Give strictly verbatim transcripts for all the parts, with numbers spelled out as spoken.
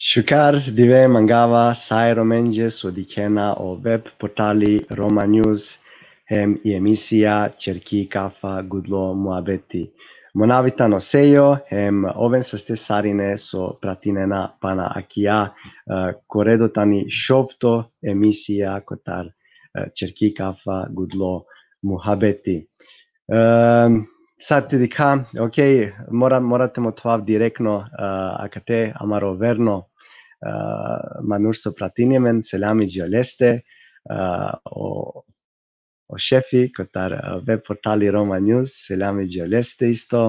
Šukar dive mangava sa e Romenđe so dikhena o web portali Roma News hem i emisija Čerki kafa gudlo muhabeti. Mo navi tano Sejo, hem oven saste sarine so pratinena pana akija, e, ko redo tani šovto emisija kotar, e, Čerki kafa gudlo muhabeti. Em, sar te dikha, okej, mora, mora te mothovav direktno, e, akate amaro verno, e, manuš so pratini amen, selami dži oleste, e, o, o šefi kotar, e, web portali Roma News, selami dži oleste isto.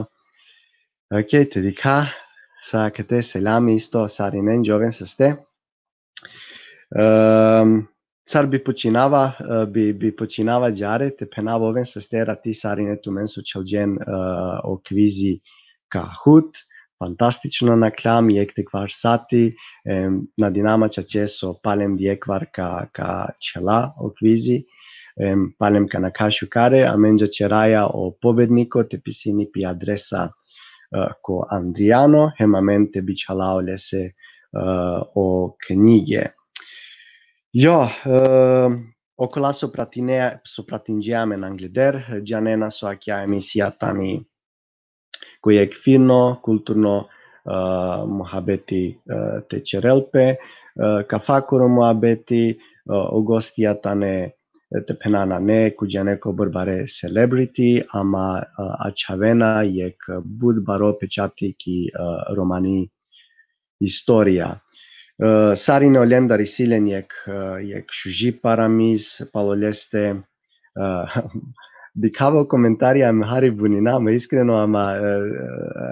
Okej, te dikha, sa akate selami isto sarinenđe, oven saste. Em, sar bi počinava, e, bi, bi počinava džare, te phenava oven saste rati sarine tumen so čhalđen, e, o kvizi Kahoot, fantastično nakhljam, jekh te kvar sati, em, nadinama čače so palem dijekvar ka, ka čhela o kvizi, em, palem ka nakha šukare, amenđa ćeraja o pobedniko te pisini pi adresa, e, ko Andrijano, hem amen te bičhala olese, e, o knjige. Jo, e, okola so pratine, so pratinđe amen angleder, džanena so akija emisija tani ko jekh fino, kulturno, e, muhabeti, e, te ćerel pe, e, kafa koro muhabeti, e, o gostija tane, e, te phena nane, ko džane kobor bare celebrity, ama, e, ačhavena jekh but baro pečati ki, e, romani istorija. E, sarine olendar isi len jekh, e, jekh šuži paramiz palo leste, e, dikhava o komentarija, me hari bunina, me iskreno, ama, e,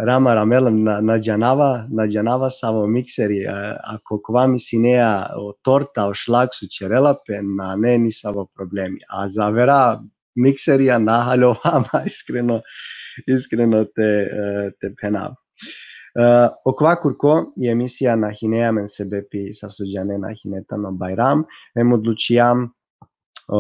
Rama Ramela na, na džanava, na džanava savo mikseri, e, ako kova misinea o torta, o šlag so ćerela pe, nane nisavo problemi. A zavera mikserija na haljova, ama iskreno, iskreno te, e, te phenav. E, okova kurko, i emisija na hine amen sebepi sa so džane na hine tano Bajram, em odlučijam, e,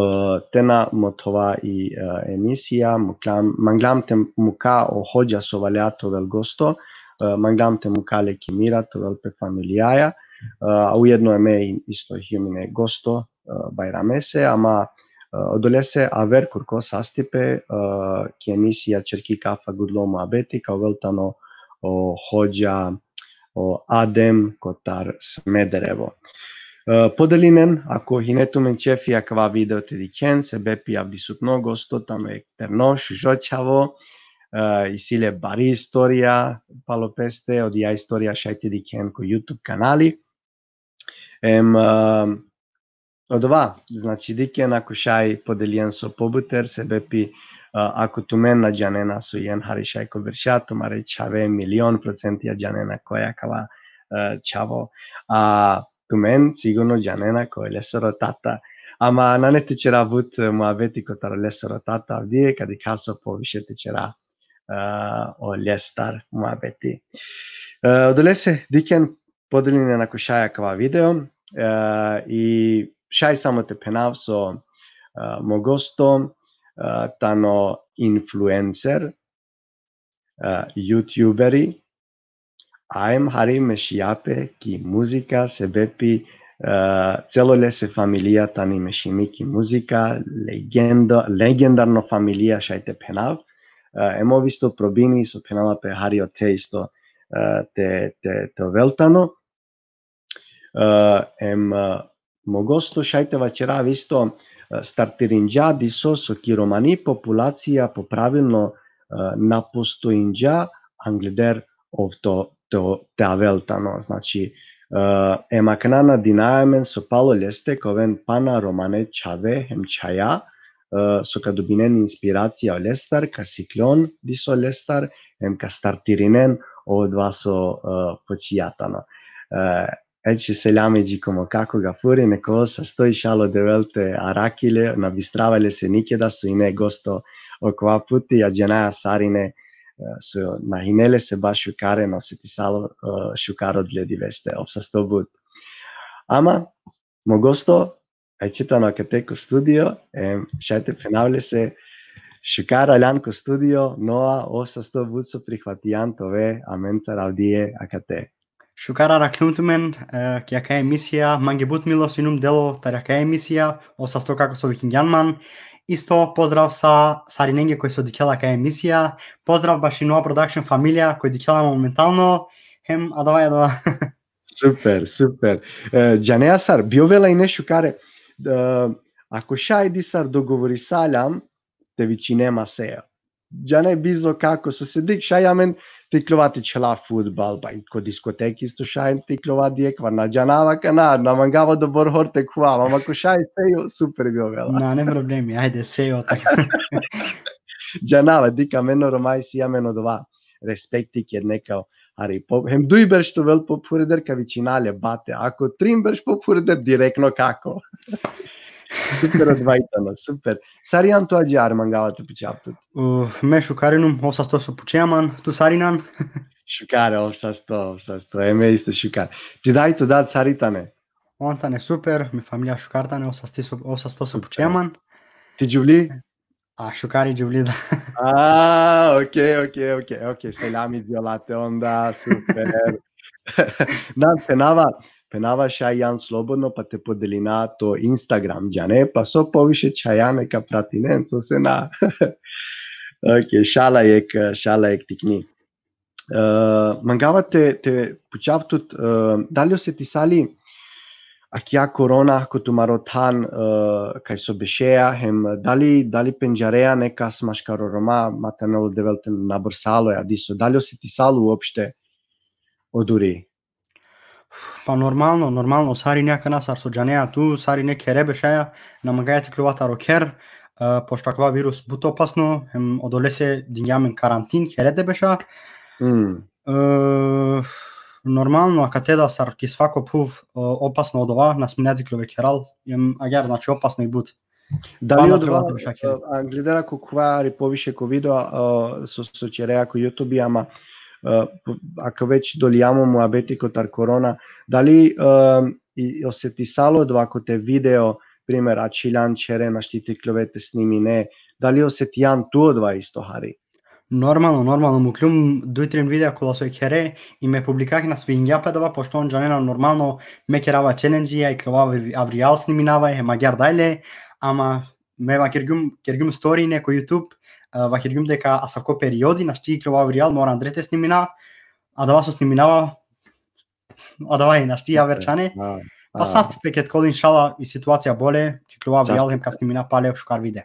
te na mothova i, e, emisija, muklam, manglam te muka o hodža so valja te ovel gosto, e, manglam te muka le ki mira te ovel pe familijaja, e, a ujedno e me isto hijum ine gosto, e, Bajramese, ama, e, odolese aver kurko sastipe, e, ki emisija Čerki kafa gudlo muhabeti, ka ovel tano o hodža, o Adem kotar Smederevo. E, podelinen, ako hine tumen ćefi akava video te dikhen, sebepi avdisutno gosto tano jekh terno, šužo čhavo, e, isi le bari istorija palo peste, odija istorija šaj te dikhen ko YouTube kanali. Em, e, odova, znači, dikhen ako šaj podelien so pobuter, sebepi, e, ako tumen na džanena so jen hari šaj ko berša, tumare čhave milion procentija džanena koj akava, e, čhavo. A tumen sigurno džanena koj lesoro tata. Ama nane te ćera but, e, muhabeti kotar lesoro tata avdie, ka dikha so poviše te ćera, e, olestar muhabeti. E, odolese, dikhen, podelinen ako šaj akava video, e, i šaj samo te phenav so, e, mo gosto, e, tano influencer, e, youtuberi, a em hari mešija pe ki muzika, sebepi, e, celo lese familija tani mešimi ki muzika, legendo, legendarno familija šaj te phenav, e, em ov isto probini so phenava pe hari ote isto, e, te, te, te ovel tano. E, em, e, mo gosto šaj te vaćerav isto, e, startirinđa diso so ki romani populacija po pravilno, e, na postojinđa angleder ov to, to, te avel tano. Znači, e, em akana nadinaja amen so palo leste ka oven pana romane čhave hem čhaja, e, so ka dobinen inspiracija olestar, ka sikljon diso olestar, em ka startirinen odova so, e, počija tano. E, eće selami dži ko mo kako Gafuri, neka ovel sasto, išalo Devel te arakhi le, na bistrava lese nikeda so ine gosto okova puti, a džanaja sarine, e, so na hine lese baš šukare, na osetisalo, e, šukar odle diveste, ov sasto but. Ama, mo gosto, eće tano akate ko studio, em, šaj te phenav lese, šukar aljan ko studio, Noa, ov sasto but so prihvatijan te ove amencar avdie akate. Šukar arakljum tumen, e, ki akaja emisija, mange but milo sinum delo tari akaja emisija, ov sasto kako so vikingjan man. Isto pozdrav sa sarinenge koj so dikhela akaja emisija. Pozdrav baši Noa Production familija koj dikhela momentalno. Hem adava, adava. Super, super. E, džanea sar, bi ovela ine šukare. E, ako šaj di sar dogovorisaljam, te vičine ma Sejo. Džane bizo kako, so se dik, šaj amen te ikljova te čhela fudbal, pa i ko diskoteki isto šaj te ikljova di ekvar, na džanava kana, na mangava dobor hor te khuva, ama ako šaj Sejo, super bi ovela. Nane problemi, ajde, Sejo. Džanava, dik, amen o Roma isi amen odova respekti ked neka hari po, hem duj berš te ovel pophureder ka vičina le bate, ako trin berš pophureder direktno kako. Super odova i tano, super. Sar ijan tu, adžar, mangava te pučav tut. Uh, me šukar inum, ov sasto so pučea man, tu sar inan? Šukar, ov sasto, ov sasto, e me isto šukar. Ti daj, to dad sar i tane? On tane super, mi familija šukar tane, ov sasto so, ov sasto so pučea man. Ti džuvli? A, šukar i džuvli, da. A, okej, okej, okej, okej, selami džolate onda, super. Na, phenava, phenava šaj ijan slobodno, pa te podelina to Instagram, džane, pa so poviše čhaja neka pratinen, so se na. Okej, šala jek, šala jek tikni. E, mangava te, te pučav tut, e, dali osetisali akija korona ko tumaro than, e, kaj so bešea, hem dali, dali pendžarea nekas maškaro Roma, ma te anel o Devel te na brsalo, ja diso, dali osetisalo uopšte oduri? Pa normalno, normalno, sarine akana sar so džanea tu, sarine khere bešaja, na mangaja te ikljova taro kher, e, pošto akava virus but opasno, hem odolese dingja amen karantin, khere te beša. Mm. E, normalno, akate da sar ki svako phuv, e, opasno odova, na smine te ikljove kheral, hem agjaar, znači, opasno i but. Dali Pa odova, na treba te šakiri. A, gledara ko khuva hari poviše ko video, a, so, so ćerea ko YouTube, ama, a, ako već dolijamo muabeti kotar korona, dali, a, i osetisalo odova kote video, primer, ačhiljan ćhere našti te ikljove te snimine, dali osetijan tu odova isto hari? Normalno, normalno, mukljum duj trin videa kola so khere, i me publikakh na svinja pe dova, pošto on džanena normalno, me kerava challenge-ija, ikljova avri-, avrijal sniminava, hem agjaar dalje, ama me vakergjum, kergjum story ine ko YouTube, e, vakergjum deka asavko periodi, našti ikljova avrijal, mora andre te snimina, adava so sniminava, adava i našti aver čhane. A, Pa sastipe ked kol, inšala, i situacija bolje, ked ikljova avrijal hem ka snimina pale šukar videa.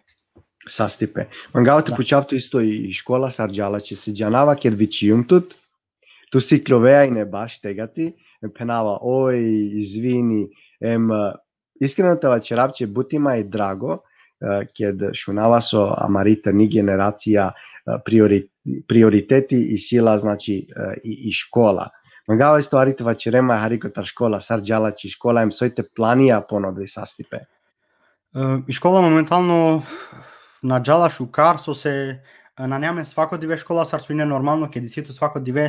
Sastipe. Mangava te pučav tut isto i škola sar džala, će se džanava ked vičijum tut, tu si ikljovea ine baš tegati, em phenava, oj, izvini, em, e, iskreno te vaćerav će but i ma i drago, e, ked šunava so amari tani generacija, e, priori-, prioriteti isi la, znači, e, i, i škola. Mangava isto hari te vaćere ma hari kotar škola, sar džala će škola, em soj te planija ponovi sastipe. E, i škola momentalno na džala šukar, so se, e, nane amen svako dive škola, sar so ine normalno, ked isi tu svako dive,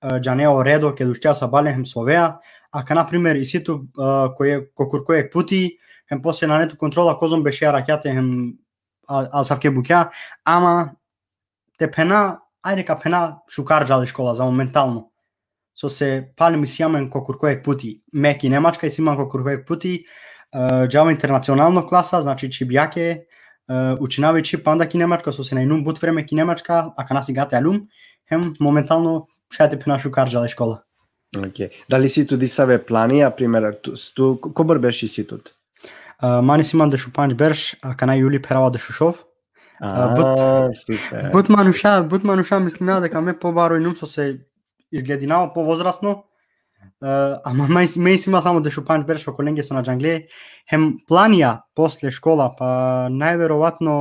e, džanea o redo, ked uštea sabale hem sovea, akana, primer, isi tu, e, ko je, ko kurko jek puti, hem posle nane tu kontrola kozom bešea rakjate, hem a, asavke bukja, ama te phena, ajde ka phena šukar džala i škola za momentalno. So se palem isi amen ko kurko jek puti. Me ki Nemačka isi man ko kurko jek puti, e, džava internacionalno klasa, znači čhibjake, e, učinava i čhib panda ki Nemačka, so se na inum but vreme ki Nemačka, akana sigate aljum, hem momentalno šaj te phena šukar džala i škola. Okej. Dali isi tu disave planija, primer, tu, tu, ko-, kobor berš isi tut? E, man isi man dešupandž berš, akana juli pherava dešušov. E, but, A, super. but manuša, but manuša mislina deka me pobaro inum, so se izgledinava povozrasno. E, ama me isi, me isi ma samo dešupandž berš, okolenge so na džangle. Hem planija posle škola, pa najverovatno,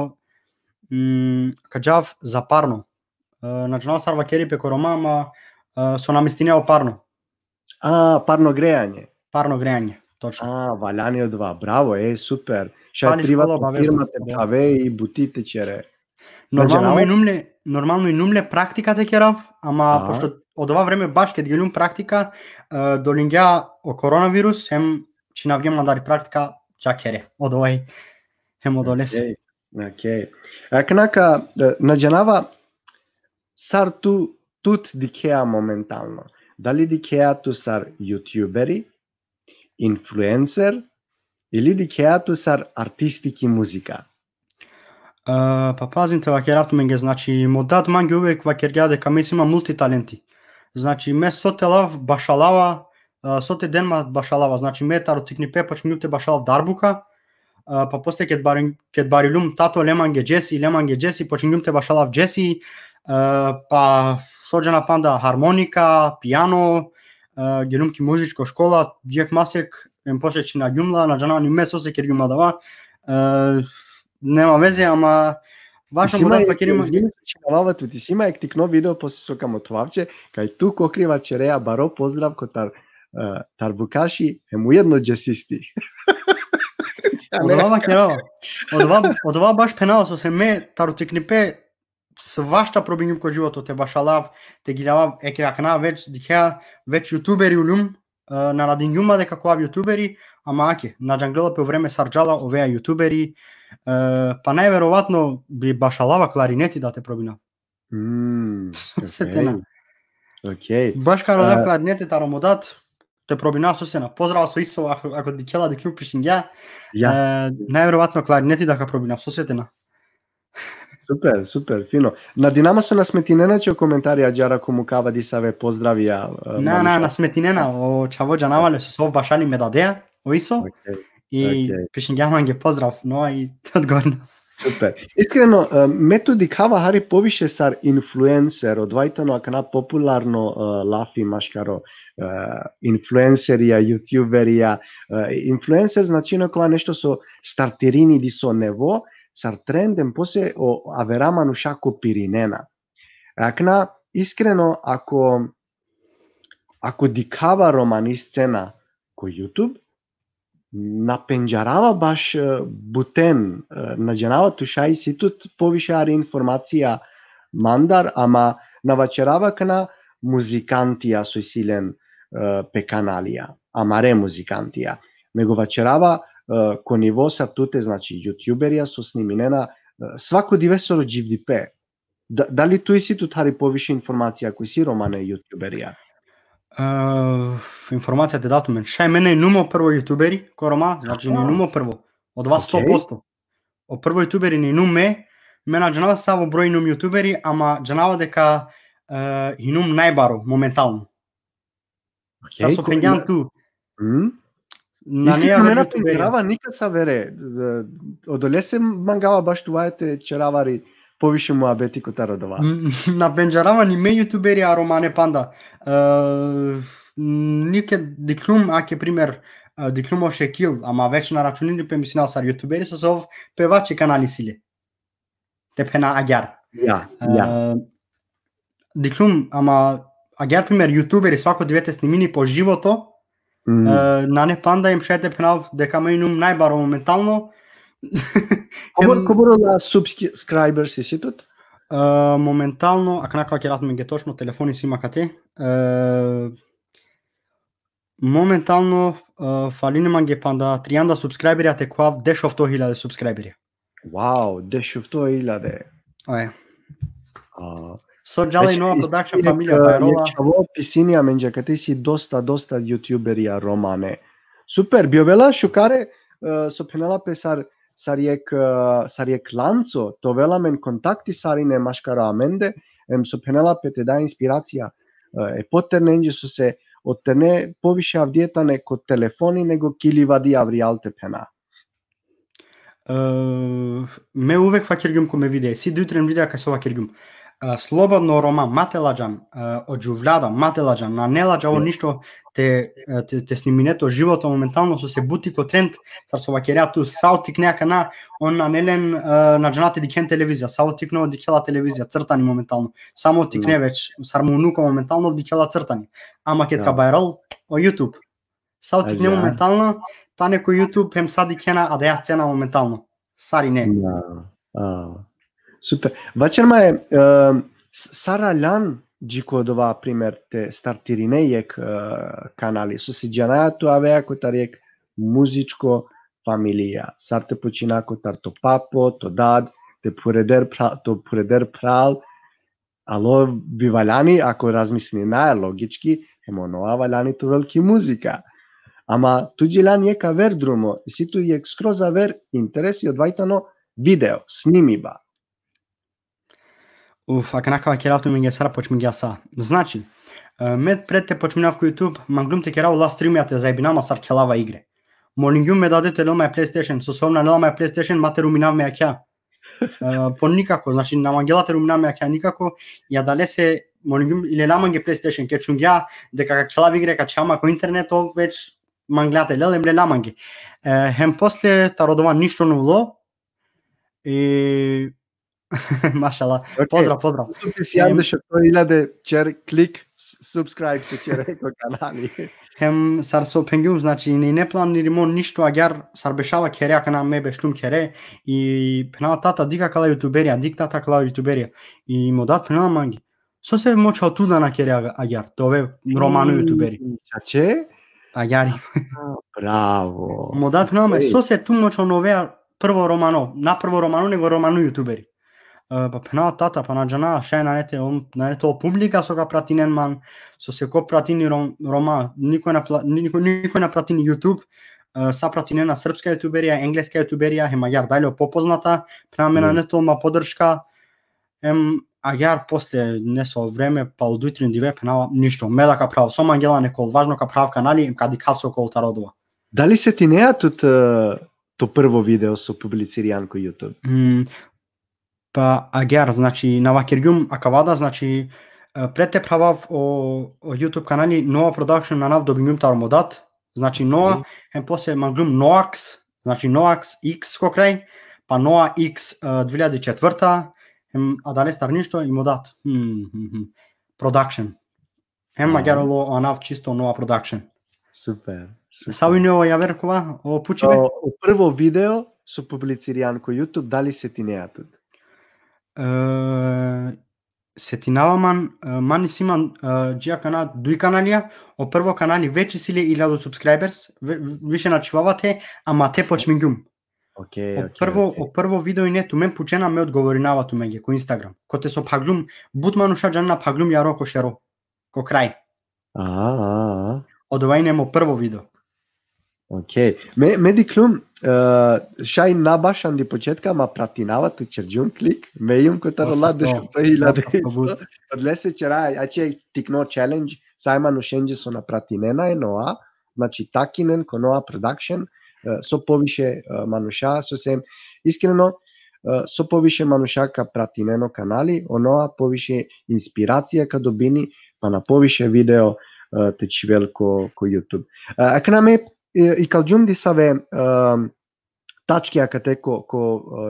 mm, ka džav za parno. E, na džanav sar vakeri pe ko Roma, ama, e, so namestinea o parno. A, parno grejanje. Parno grejanje, točno. A, valjani odova, bravo, e, super. Šaj pali privatna škola obavezno, firma te prave i buti te ćere. Normalno, me inum le, normalno inum le praktika te kerav, ama pošto odova vreme baš ked geljum praktika, e, dolingja o koronavirus, hem čhinavgjum andar i praktika, dža khere. Odova i, hem odolese. Okej, okej. Akana ka, e, na džanava sar tu, tut dikhea momentalno. Dali dikhea tu sar youtuberi, influencer, ili dikhea tu sar artisti ki muzika? E, pa pazin te vakerav tumenge, znači, mo dad mange uvek vakergja deka me si ma multitalenti. Znači, me so te lav bašalava, e, so te den ma bašalava. Znači, me taro tiknipe počmingjum te bašalav darbuka, e, pa posle ked bari-, ked bariljum tato le mange džesi, le mange džesi, počmingjum te bašalav džesi, e, pa so džana panda harmonika, piano, e, geljum ki muzičko škola, jekh masek, em posle čhinagjum la, na džanav ni me sose kergjum adava, e, nema veze, ama vaš, mo brat, vakergja ma. Izvini, čhinavava tut, isi ma jekh tikno video posle so ka mothovav će, kaj tu kokri vaćerea baro pozdrav kotar, e, tarbukaši, em ujedno džesisti. Odova vakerava. Odova, odova baš phenava, sose me taro tiknipe svašta probingjum ko životo te bašalav, te giljavav, eke akana već dikhea, već youtuberi uljum, e, na nadingjum ma deka ka ovav youtuberi, ama ake, na džanglela pe o vreme sar džala, ovea youtuberi, e, pa najverovatno bi bašalava klarineti da te probinav. Mm, Sose te na. Okej. Baš ka rodav E, klarineti taro mo dad, te probinav, sose na. Pozdrav so isto, ako, ako dikhela, dikhljum, pišingja. Ja. E, najverovatno klarineti da ka probinav, sose te na. Super, super, fino. Nadinama so na smetinena će o komentari, ađahar ako mukava disave pozdravija, e, Na, na, manuša. Na smetinena, o čhavo džanava le, so, so bašali me dadea, o iso, Okej. i Okej. pišingja mange pozdrav, no, i odgovorno. Super. Iskreno, e, me tu dikhava hari poviše sar influencer, odova i tano akana popularno, e, lafi maškaro, e, influencerija, youtuberija, e, influencer znači nekova nešto so startirini diso nevo, sar trend, em posle o avera manuša kopirinena. Akana, iskreno, ako, ako dikhava romani scena ko YouTube, na pendžarava baš, e, buten, e, na džanava tu šaj isi tut poviše hari informacija mandar, ama na vaćerava akana muzikantija so isi len, e, pe kanalija, amare muzikantija. Nego vaćerava, e, ko nivo sar tute, znači, youtuberija so sniminena, e, svako dive soro dživdipe. Da, dali tu isi tut hari poviše informacija, ako isi romane youtuberija? E, informacija te dav tumen. Šaj me na inum o prvo youtuberi ko Roma, znači na inum o prvo. Odova sto posto. O prvo youtuberi na inum me, me na džanava savo broj inum youtuberi, ama džanava deka, e, inum najbaro momentalno. Sar so pengjan tu. Mm? Nane, iskreno, me na pendžarava nikasavere. E, odolese mangava baš tuvaja te ćerav hari poviše muabeti kotar odova. Na pendžarava ni me youtuberi a romane panda. E, niked dikhljum, ake primer, e, dikhljum o Šekil, ama već na računini pe, mislinava, sar youtuberi, sose ov pevači kanali si le. Te phena ađahar. Ja, ja. E, dikhljum, ama ađahar primer youtuberi svako dive te snimini po životo, mm, e, nane panda, em šaj te phenav deka me inum najbaro momentalno. Kobor, kobor ola subscribers isi tut? E, momentalno, akana ka vakerav tumenge točno, telefoni si ma kate. E, momentalno, e, falini mange panda trianda subscriberi, a te ka ovav dešofto hiljade subscriberi. Wow, dešofto hiljade. Oje. A, so džala i Nova Production familija, e, pa e, rola. Čhavo pisini amenđe kate, isi dosta, dosta youtuberija romane. Super, bi ovela šukare, e, so phenela pe sar, sar jekh, e, sar jekh lanco, te ovel amen kontakti sarine maškaro amende, em so phenela pe te da inspiracija, e, e poternenđe, sose o terne poviše avdive tane ko telefoni nego ki livadi avrijal, te phena. E, me uvek vakergjum ko me videa, si duj trin videa kaj so vakergjum. E, slobodno o Roma, ma te ladžan, e, o džuvlja da, ma te ladžan, nane ladžavo ništo te, e, te, te snimine to životo momentalno, sose but i ko trend, sar so vakerea tu, sa o tikne akana, on nane len, e, na džana te dikhen televizija, sa o tikno dikhela televizija, crtani momentalno. Samo o tikne već, sar mo unuko momentalno dikhela crtani. Ama ked ka bajral, o YouTube. Sa o tikne momentalno, tane ko YouTube, hem sa dikhena adaja scena momentalno. Sarine. Da. A, super. Vaćer ma e, e, s-, sar aljan dži ko odova primer te startirine jekh, e, kanali. Sose džanaja tu avea kotar jekh muzičko familija. Sar te počina kotar to papo, to dad, te phureder phra-, to phureder phral, alo bi valjani, ako razmislinaja logički, Em onoa valjani te ovel ki muzika. Ama tu džiljan jekh aver drumo, isi tu jekh skroz aver interesi, odova tano video, snimiba. Uf, akana ka vakerav tumenge sar počmingja sa. Znači, e, me pred te počminav ko YouTube, manglum te kerav live streamija te zajebinav ma sar khelava igre. Molingjum me dade te lel ma e PlayStation, so so na lela ma e PlayStation, ma te ruminav me jakha. E, po nikako, znači, na mangela te ruminav me jakha nikako, i adalese molingjum i lela mange PlayStation, ked šungja deka ka khelav igre, ka čhava ma ko internet, ov već mangla te lel, em lela mange. E, hem posle taro dova ništo na ulo, i mašala. Okej. Pozdrav, pozdrav. Su ti sijan, em, dešušto iljade, ćer klik, s-, subscribe te ćere ko kanali. Hem sar so phengjum, znači, ni, ne planirimo ništo agjar, sar bešava khere, akana me bešlum khere, i phenava: tata, dikh akala youtuberija, dikh tata akala youtuberija. I mo dat phenava mange: sose mo čhavo tu da na kere ag-, agjar, te ove romano youtuberi. Čače? Agjar. A, bravo. Mo dat phenava mange: ej, sose tu mo čhavo na ove prvo romano, na prvo romano, nego romano youtuberi. E, pa phenava: tata, pa na džana, šaj nane te, on, nane te o publika so ka pratinen man, sose ko pratini Rom-, Roma, niko na pla-, niko, niko na pratini YouTube, e, sa pratinena srpska youtuberija, engleska youtuberija, hem agjar dalje popoznata, phenava: me, mm, nane te ol ma podrška, em, agjar posle neso vreme, palo duj trin dive, phenava: ništo, me da ka phrav, so mangela, nek ol važno, ka phrav kanali, em ka dikhav so ka ol taro dova. Dali setinea tut, e, to prvo video so publicirjan ko YouTube? Mm, pa agjar, znači, na vakergjum akava da, znači, e, pred te phravav o, o YouTube kanali, Noa Production anav dobingjum taro mo dat, znači, Noa, mhm, hem posle manglum Noax, znači, Noax X ko kraj, pa Noa X, e, dve hiljade četvrta, hem adalestar ništo, i mo dat. Hmm, hmm, hmm. Production. Hem, aha, agjar olo anav čisto Noa Production. Super, super. Savo ine o javer kova, o pučibe? O, o prvo video so publicirjan ko YouTube, dali setinea tut? E, setinava man, e, man isi man, e, dži akana duj kanalija, o prvo kanali več isi le iljado subscribers, ve-, više na čhivava te, ama te počmingjum. Okej, okej, okej. O prvo, o prvo video ine: tumen pučena, me odgovorinava tumenge, ko Instagram. Kote so phaglum, but manuša džanena, phaglum jaro ko šero, ko kraj. A, a, a. Odova ine mo prvo video. Okej. Me, me dikhlum, e, šaj na baš andi početka, ma pratinava tut, ćerđum klik, me jum kotar ola dešušto hiljade isto. Odlese ćera, ače tikno challenge, sa e manušenđe so na pratinena e Noa, znači, takinen ko Noa Production, e, so poviše, e, manuša, sose, iskreno, e, so poviše manuša ka pratinen o kanali, o Noa poviše inspiracija ka dobini, pana poviše video, e, te čhivel ko, ko YouTube. E, akana me, e, ikalđum disave, e, tačke akate ko, ko,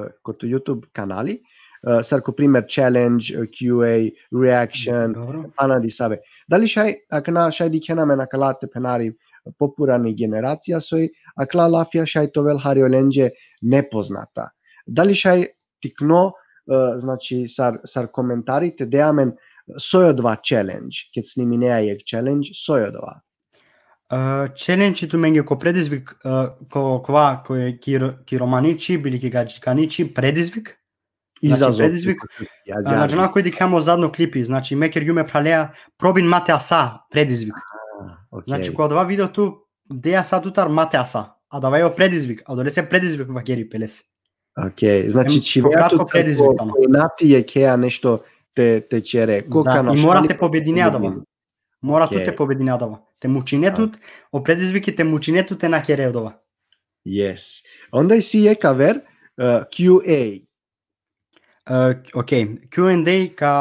e, ko to YouTube kanali, e, sar ko primer challenge, e, Q A, reaction, dobro, pana disave. Dali šaj, akana šaj dikhena amen akala, te phenav, popurani generacija soj, akala lafija šaj te ovel hari olenđe nepoznata. Dali šaj tikno, e, znači, sar, sar komentari te de amen soj odova challenge, ked sniminea jekh challenge, soj odova? E, challenge tumenge ko predizvik, e, ko, kova, ko je ki ro-, ki romani čhib ili ki gadžikani čhib predizvik. Znači, izazov, predizvik, ja, e, ja, znači, ja, na džana koj dikhlja mo zadno klipi, znači, me kergjum e phralea, probin ma te asa predizvik. A, okej. Znači, ko adava video tu, de asa tutar ma te asa. Adava i o predizvik, adolese predizvik vakeri pe lese. Okej, znači, em, čhivea tu kratko predizvik, ko, tano, ko inati jekheja nešto te, te ćere. Ko, da, kana i mora te pobedine adava. Mora tu te pobedine adava. Te mučine tut, o predizviki te mučine tut te na kere odova. Yes. Onda isi jekh aver, e, Q A. E, okej, Q and A ka,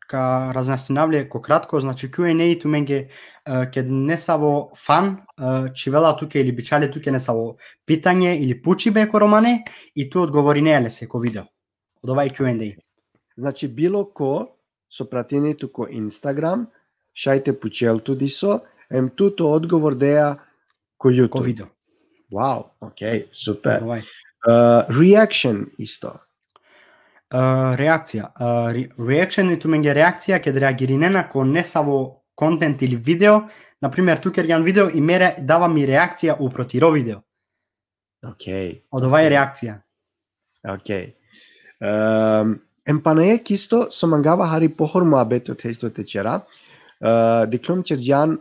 ka razjasninav le ko kratko, znači, Q and A tumenge, e, ked nesavo fan, e, čhivela tuke ili bičhali tuke nesavo pitanje ili pučibe ko romane i tu odgovorine lese ko video. Odova i Q and A. Znači, bilo ko so pratini tu ko Instagram, šaj te pučel tu diso, em tu to odgovor dea ko YouTube. Ko video. Wow, okej, super. Ovaj. E, reaction isto. E, reakcija. E, re-, reaction i tumenge reakcija, ked reagirinena ko nesavo content ili video, na primer, tu kergjan video i me re-, dava mi reakcija upro tiro video. Okej. Odova i reakcija. Okej. Em, em pana jekh isto, so mangava hari pohor muhabeti ote isto te ćera. Uh, diklum ćerđan uh,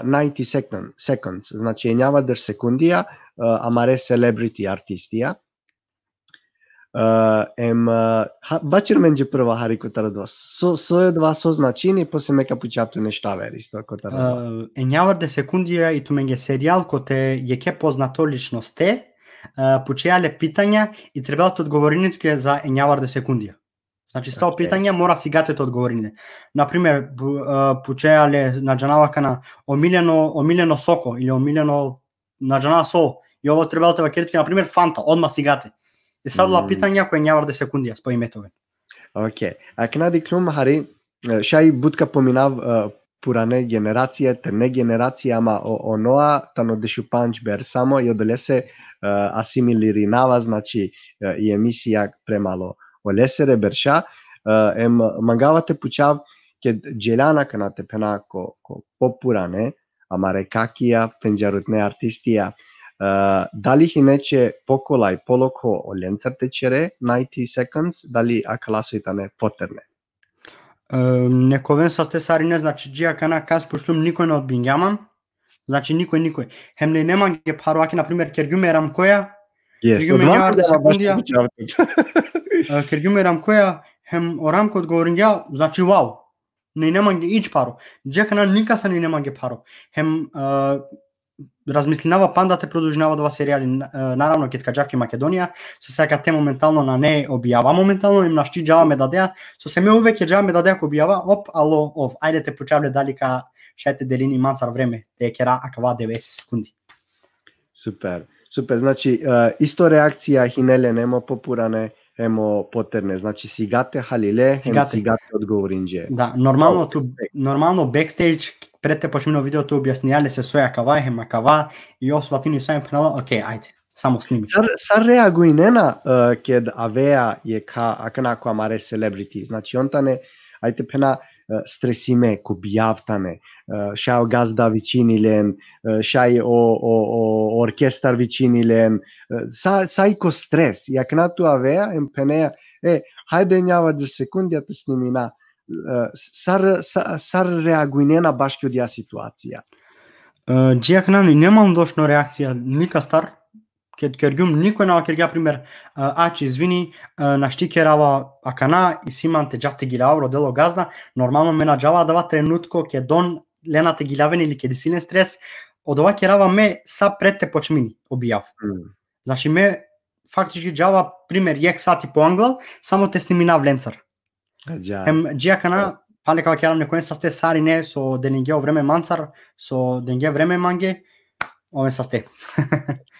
ninety second, seconds, znači enjavardeš sekundija, uh, amare celebrity artistija. Uh, em, uh, ha, bačir menđe prvo hari kotar odova. So, so je odova, so značini, posle me ka pučav tut nešto aver isto kotar odova. Uh, enjavardeš sekundija i tumenge serijal kote jekhe poznato ličnoste, uh, pučea le pitanja i trebela te odgovorini tuke za enjavardeš sekundija. Znači, sa o Okej. pitanja mora sigate te odgovorini le. Na primer, pu-, uh, pučea le, na džanava kana, omiljeno, omiljeno soko ili omiljeno, na džanava so, i ovo trebela te vakeri tuke, na primer, Fanta, odma sigate. I sa odola Mm. pitanja ko enjavardeš sekundija, spomnime tumen. Okej. Akana diklum hari, e, šaj but ka pominav, e, purane generacije, terne generacije, ama o, o Noa tano dešupandž ber samo i odolese, e, asimilirinava, znači, e, i emisija prema lo olesere berša, e, em mangava te pučav, ked dželjan akana te phena ko, ko popurane, amare kakija, pendžarutne artistija, e, dali hine će pokolaj, polokho olencar te ćere ninety seconds, dali akala soj tane poterne? E, nek oven saste sarine, znači, dži akana kas pučlum, nikoj na odbingja man. Znači, nikoj, nikoj. Hem na ine mange pharo, ake, na primer, kergjum e Ramkoja, Yes, Kergjum odmah enjavardeš da baš sekundija. pučav tut. e, kergjum e Ramkoja, hem o Ramko odgovoringja, znači, wow. Na ine mange ič pharo. Dži akana nikasa na ine mange pharo. Hem, e, razmislinava panda te produžinava odova serijali, n-, e, naravno, ked ka džav ki Makedonija, sose akate momentalno nane objava momentalno, em našti džava me dadea, sose me uvek džava me dadea ko objava, op, alo, ov, ajde te pučav le dali ka šaj te delini mancar vreme, te kera akava devedeset sekundi. Super, super. Znači, e, isto reakcija hine len hem o popurane, hem o poterne. Znači, sigate halile, hem Sigate. Sigate odgovorinđe. Da, normalno Wow, tu, respekt. Normalno backstage, pred te počmini o video, tu objasnija lese soj akava, hem akava, i ov svatini sa em phenela, okej, ajde, samo snimi. Sar, sar reaguinena, e, ked avea jekha akana ko amare celebrity? Znači, on tane, ajde phena, e, stresime, ko bijav tane, e, šaj o gazda vičini len, e, šaj o, o, o orkestar vičini len, e, sa, sa i ko stres, i akana tu avea, em phenea, e, hajde enjavardeš sekundija te snimina, e, sar, sa, sar reaguinena baški odija situacija? E, dži akana na ine man lošno reakcija nikastar, ked kergjum, nikoj na vakergja, primer, e, ač, izvini, e, našti kerava akana, isi man te džav te giljavav, rodela o gazda, normalno me na džava adava trenutko ked on lena te giljaven ili ked isi len stres, odova kerava me sa pred te počmini o bijav. Mm. Znači, me faktički džava, primer, jekh sati poanglal, samo te sniminav lencar. Ađa. Hem dži akana, pale ka vakerav, nek oven saste sarine so delingje o vreme mancar, so dengje vreme mange, oven saste.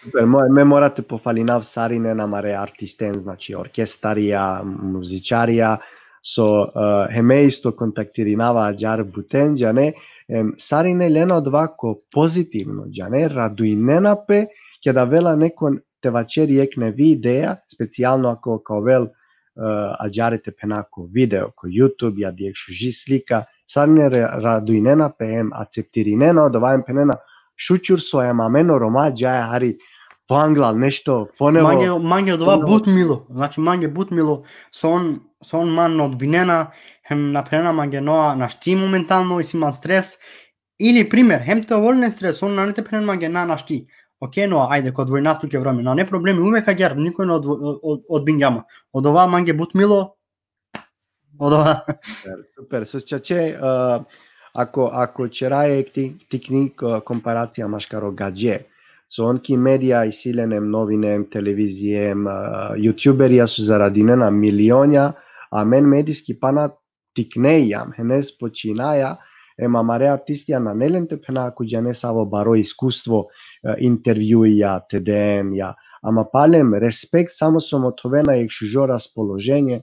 Super, mo-, me mora te pofalinav sarinen amare artisten, znači orkestarija, muzičarija, so, e, hem me isto kontaktirinava ađar buten, džane, em, sarine lena odova ko pozitivno, džane, radujnena pe, keda avela nekon te vaćeri jekh nevi ideja, specijalno ako ka ovel, e, ađare te phena ko video, ko YouTube, ja di jekh šuži slika, sarine re-, radujnena pe hem akceptirinena odova hem phenena, šućur so hem amen o Roma džaja hari poanglal nešto, ponevo. Mange, mange odova ponevo. But milo, znači, mange but milo, so on, so on man na odbinena, hem na phenena mange, Noa, našti momentalno, isi man stres, ili, primer, hem te ovel len stres, on nane te phenen mange, na, našti. Okej, Noa, ajde, ka odvojinav tuke vreme, nane problemi, uvek agjaar, nikoj na odvo-, o-, o-, odbingja man. Odova mange but milo, odova. Super, super. So čače, e, ako, ako ćeraja jekh ti-, tikni, e, komparacija maškaro gadže. So on ki medija, isi len hem novine, hem televizije, hem, e, youtuberija so zaradinena milionja, amen medijski pana tikne ijam, hine počinaja, hem amare artistija nane len te phena, ako džane, savo baro iskustvo, e, intervjuija te den, ja. Ama palem respekt, samo so mothovena jekh šužo raspoloženje,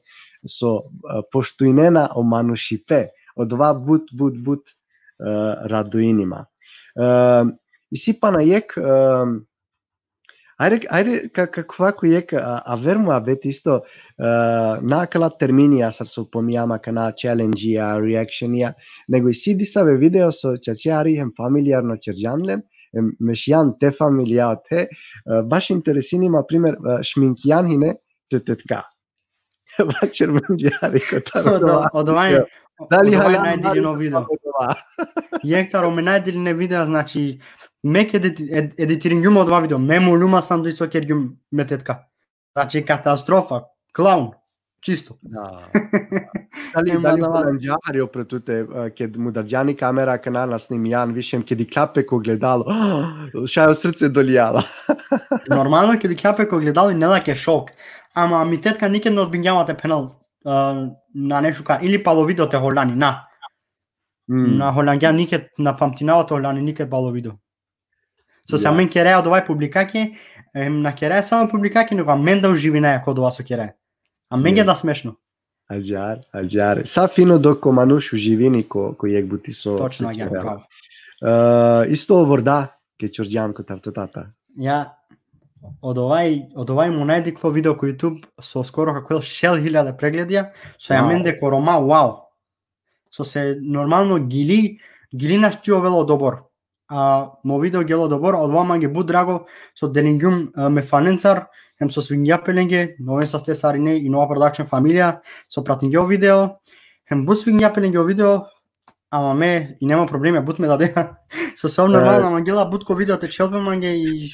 so, e, poštujnena o manušipe, odova but, but, but, e, radujni ma. E, isi pana jekh, e, ajde, ajde, ka, ka khuva ko jekh, a, aver muhabet isto, e, na akala terminija sar so pominđam akana, challenge-ija, reaction-ija, nego isi disave video so čače hari hem familijarno ćerđan len, hem me šijam te familija ote, e, baš interesini ma, primer, e, šminkijan hine te tetka. Vaćer menđe hari kotar odova. Odova, odova je, Dali odova je haljan najdilino hari video. Jekh taro me najdiline video, znači, me ke edit-, ed-, editiringjum odova video, me muljum ma sandvič so kergjum me tetka. Znači, katastrofa, klaun, čisto. Da. Dali, Ema dali da. Holanđa hari opre tute, e, ked mudarđan i kamera akana na snimijan više, em ked dikhlja pe ko gledalo, šaj o srce dolijala. Normalno, ked dikhlja pe ko gledalo, ine lake šok. Ama mi tetka niked na odbingja ma te phenel, e, nane šukar, ili palo video te holjani, na. Mm. Na holjangja niked, na pamtinava te holjani niked palo video. So se Da. Amen keraja odova publikake, em, na keraja samo publikake, nego amen da uživinaja ko odova so keraja. Amenge Yes. da smešno. Ađar, ađar. Sa fino dok o manuš uživini ko, ko jekh buti so, Točno, so agjaar, keraja. Bravo. E, isto o vorda, ke čorđan kotar to tata. Ja, odova i, odova i mo najdiklo video ko YouTube, so skoro ka ovel šel hiljada pregledija, so Ja. Amende ko Roma, wow. So se normalno gili, gili našti ovela odobor. A mo video gelo odobor, odova mange but drago, so delingjum, e, me fanencar, hem so svingja pe lenge, nove saste sarine, i Nova Production familija, so pratingja o video, hem but svingja pe lenge o video, ama me, i nema problemi, but me dade. So, so Da. Normalno, mangela but ko video te čhel pe mange i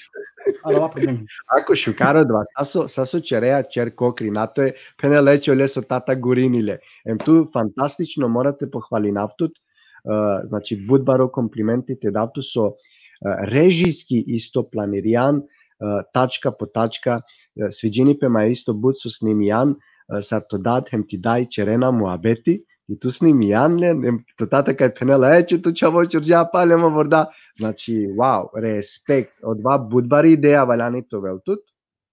adava problemi. Ako šukar odova, sa so, sa so čerea, čer kokri, na to e, phenel e, čole so tata gurini le. Em tu fantastično, mora te pohvalinav tut, e, znači, but baro komplimenti te dav tut so, e, režijski isto planirijan, e, tačka po tačka, e, sviđini pe ma isto but so snimijan, e, sar to dad hem ti daj čerena muabeti, i tu snimijan len, em, to tata kaj phenela, e, če to čhavo čorđa pale mo vorda. Znači, wow, respekt, odova but bari ideja valjani te ovel tut,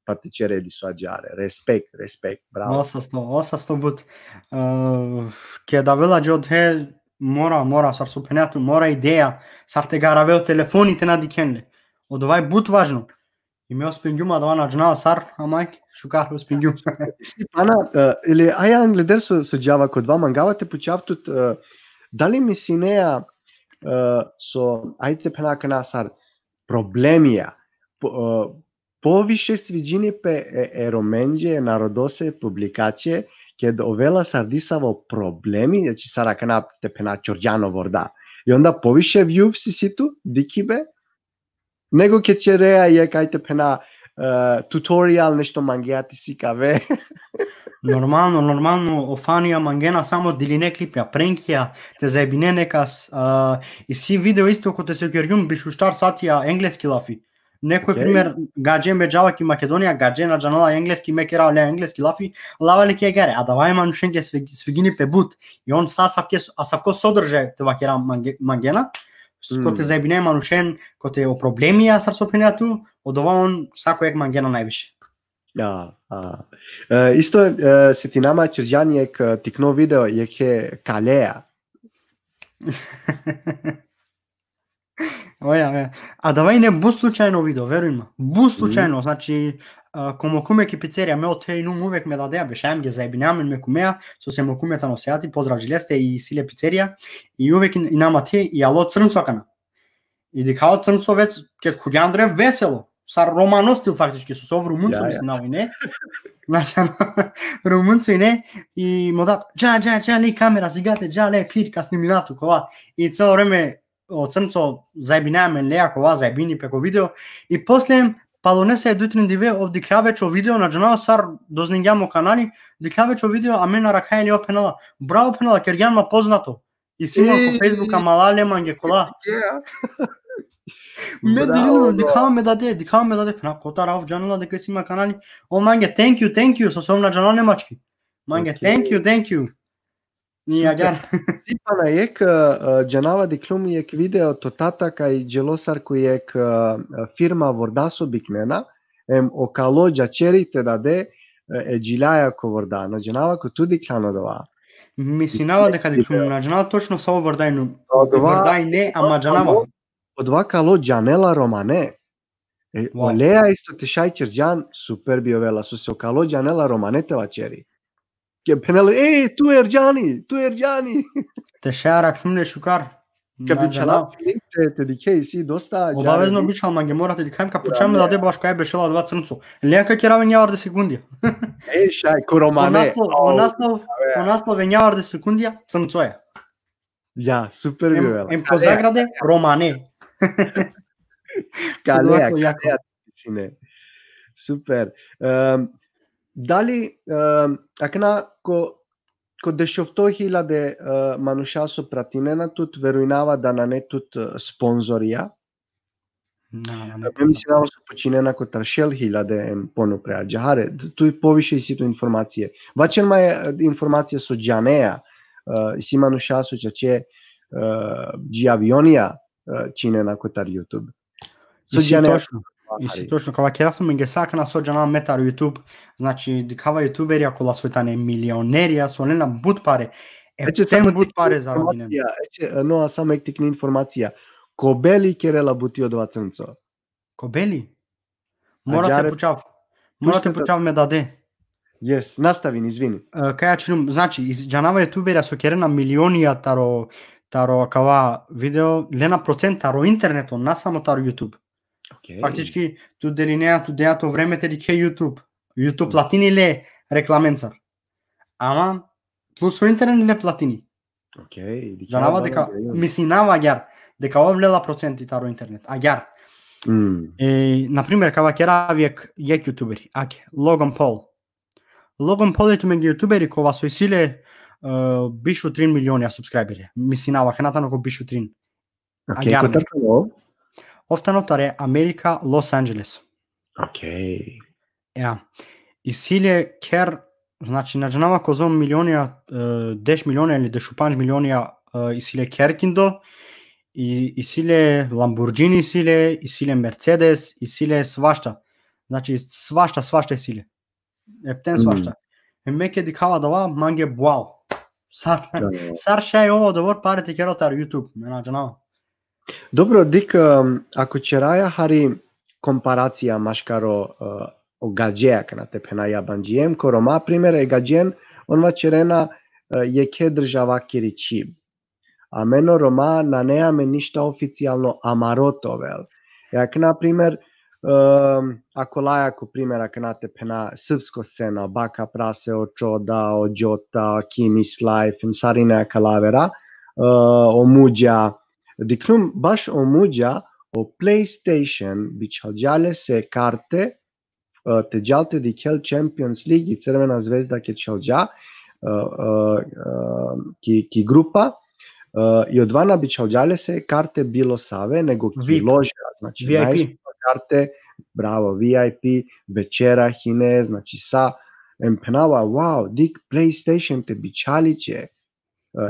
pa te čere diso ađare. Respekt, respekt, bravo. Osasto, osasto but. E, keda avela džodhe, mora, mora, sar so phenea tu, mora ideja, sar te garave o telefoni te na dikhen le. Odova i but važno. I me uspingjum, adava na džanav sar, ama šukar uspingjum. Si pana, e, ili aja angleder so, so džava ko odova, mangava te pučav tut, e, dali misinea, e, so, ajde te phena akana sar, problemija, po-, e, poviše sviđini pe e, e Romenđe, narodose, publikaće, ked ovela sar disavo problemi, znači sar akana te phena čorđan o vorda. I onda poviše views isi tu, dikhibe, nego ked čerea jekh, ajde te phena, e, tutorial, nešto mangea te sikave. Normalno, normalno, o fanija mangena samo diline klipja, prenkija, te zajebine nekas, a, isi video isto kote so kergjum biš u štar satija engleski lafi. Neko, Okej. Primer, gadže me džava ki Makedonija, gadže na džanela engleski, me kera le engleski lafi, lava le ki agjaar, adava e manušenge svi-, sviđini pe but. I on sa asavke, asavko sodržaj te vakera mange-, mangena, s-, Mm. Kote zajebine manušen, kote o problemija sar so phenea tu, odova on sako jekh mangena najviše. Ja, a. E, isto, e, setina ma čerđan jekh, e, tikno video, jekhe kalea. Oja, oja. Adava ine but slučajno video, veruj ma. But Mhm. slučajno, znači, a, ko mo kume ki picerija, me ote inum uvek me dadea, bešajam ge zajebinea amen me kumea, so se mo kume tano Seati, pozdrav dži leste, i isi le picerija, i uvek in-, inam ate, i alo crnco akana. I dikha o crnco već, ked khuvgja andre veselo, sar romano stil faktički, so, so ov rumunco, Ja, ja. Mislinava ine. Znači, rumunco ine, i mo dat, dža, dža, dža, le kamera, sigate, dža, le, phir, ka snimina tu, kova. I celo vreme o crnco zajebinea amen lea, kova, zajebini pe ko video. I posle, palo nesave duj trin dive, ov dikhlja već o video, na džanav sar dozningja mo kanali, dikhlja već o video, amen arakhaja le, ov phenela, bravo, phenela, kergjan ma poznato. Isi ma ko Ej! Facebook, ama lale mange kola. Ja. Me Bravo, dirinum, bro. Dikhava me dade, dikhava me dade, phena, kotar ov džanela deka isi ma kanali. O mange, thank you, thank you, so, so ov na džanela nemački. Mange, Okej. Thank you, thank you. I Super. Agjaar. Si pana jekh, e, e, džanava dikhlum jekh video to tata kaj dželo sar ko jekh, e, e, firma vorda so biknena, em o kalo džaćeri te dade, e, e džiljaja ko vorda. Na džanava ko tu dikhljan odova. Mislinava deka dikhlum, na džanava točno savo vorda ine, Odova, vorda ine, ama džanava. Odova kalo džanela romane. E, Wow. Olea isto te šaj čerđan, super bi ovela, so se o kalo džanela romane te vaćeri. Ke phenela, e, tu Erdžani, tu Erdžani. Te šaj arakhlum le šukar. Ka Na bičhala džanav. Film te, te dikhe, isi dosta Obavezno Erdžani. Bičhal mange, mora te dikhav, ka pučav me dade baš kaj bešela adava crnco. Lea ka kerav enjavardeš sekundija. E, šaj, ko romane. O naslov, o Au, naslov, ave. O naslov enjavardeš sekundija, crncoja. Ja, super bi Em, ovela. em po zagrade, romane. Kalea, Jako, jako. Kalea, sine. Super. Em, dali, em, akana ko, ko dešofto hiljade, e, manuša so pratinena tut, verujnava da nane tut, e, sponzorija? Na, na, na. Me mislinava so počinena kotar šel hiljade em ponupre, ađahare, tu i poviše isi tu informacije. Vaćer ma e, informacije so džanea, e, isi manuša so čače, e, dži avionija, e, činena kotar YouTube. So Isi džanea točno. Isi točno, ka vakerav tumenge sa akana so džanav me taro YouTube, znači, dikhava youtuberja kola so tane milionerja, so lena but pare. E, Eće tem samo but tikni pare zaradinen. informacija, eće, e, Noa, samo ek tikni informacija. Ko Beli kerela buti odova crnco? Ko Beli? Mora te Ađahare, pučav. Mora te tušno da- pučav me dade. Yes, nastavin, izvini. E, kaj ja činim, znači, iz-, džanava youtuberja so kerena milionija taro, taro akava video, lena procent taro interneto, na samo taro YouTube. Okay. Faktički, tu delinea, tu dea to vreme te dikhe YouTube. YouTube platini le reklamencar. Ama, plus o internet le platini. Okay, Džanava deka, mislinava agjar, deka ov lela procenti taro internet. Agjar. Mm. E, na primer, ka vakerav jek, jek youtuberi, ake, Logan Paul. Logan Paul e tumenge youtuberi kova so isi le, e, biš u trin milionja subscriberi. Mislinava, akana tano ko biš u trin. Okay, Agjar kotar nešto. Tano? Ov tano tare Amerika, Los Angeles. Okay. Ja. Isi le kher, znači, na džanava kozom milionja, e, deš milionja ili dešupandž milionja, e, isi le kher kindo, i, isi le Lamborghini, isi le, isi le Mercedes, isi le svašta. Znači, svašta, svašta isi le. Epten Mm. Svašta. E me ke dikhava dova, mange wow. Sar, Da. sar šaj ov odobor pare te kerel taro YouTube, me na džanava. Dobro, dik, um, ako ćeraja hari komparacija maškaro, uh, o gadžeja, kana te phena, jabandžije em ko Roma, primer, e gadžen, on vaćerena, uh, jekhe državakiri čhib. Amen o Roma nane amen ništa oficijalno amaro te ovel. Jak, na primer, um, ako laja ko primer, akana te phena srpsko scena, Baka Prase, o Čoda, o Đota, Kimi's Life, em sarine akala avera, uh, o Muđa, dikhlum baš o Muđa, o PlayStation bičhalđa lese karte, uh, te džal te dikhel Champions League i Crvena Zvezda ke čhalđa, uh, uh, uh, ki, ki grupa, uh, i odova na bičhalđa lese karte bilo save, nego ki VIP. Loža, znači VIP. Najskupa karte, bravo, VIP, večera hine, znači sa, em phenava, wow, dik, PlayStation te bičhali će. E,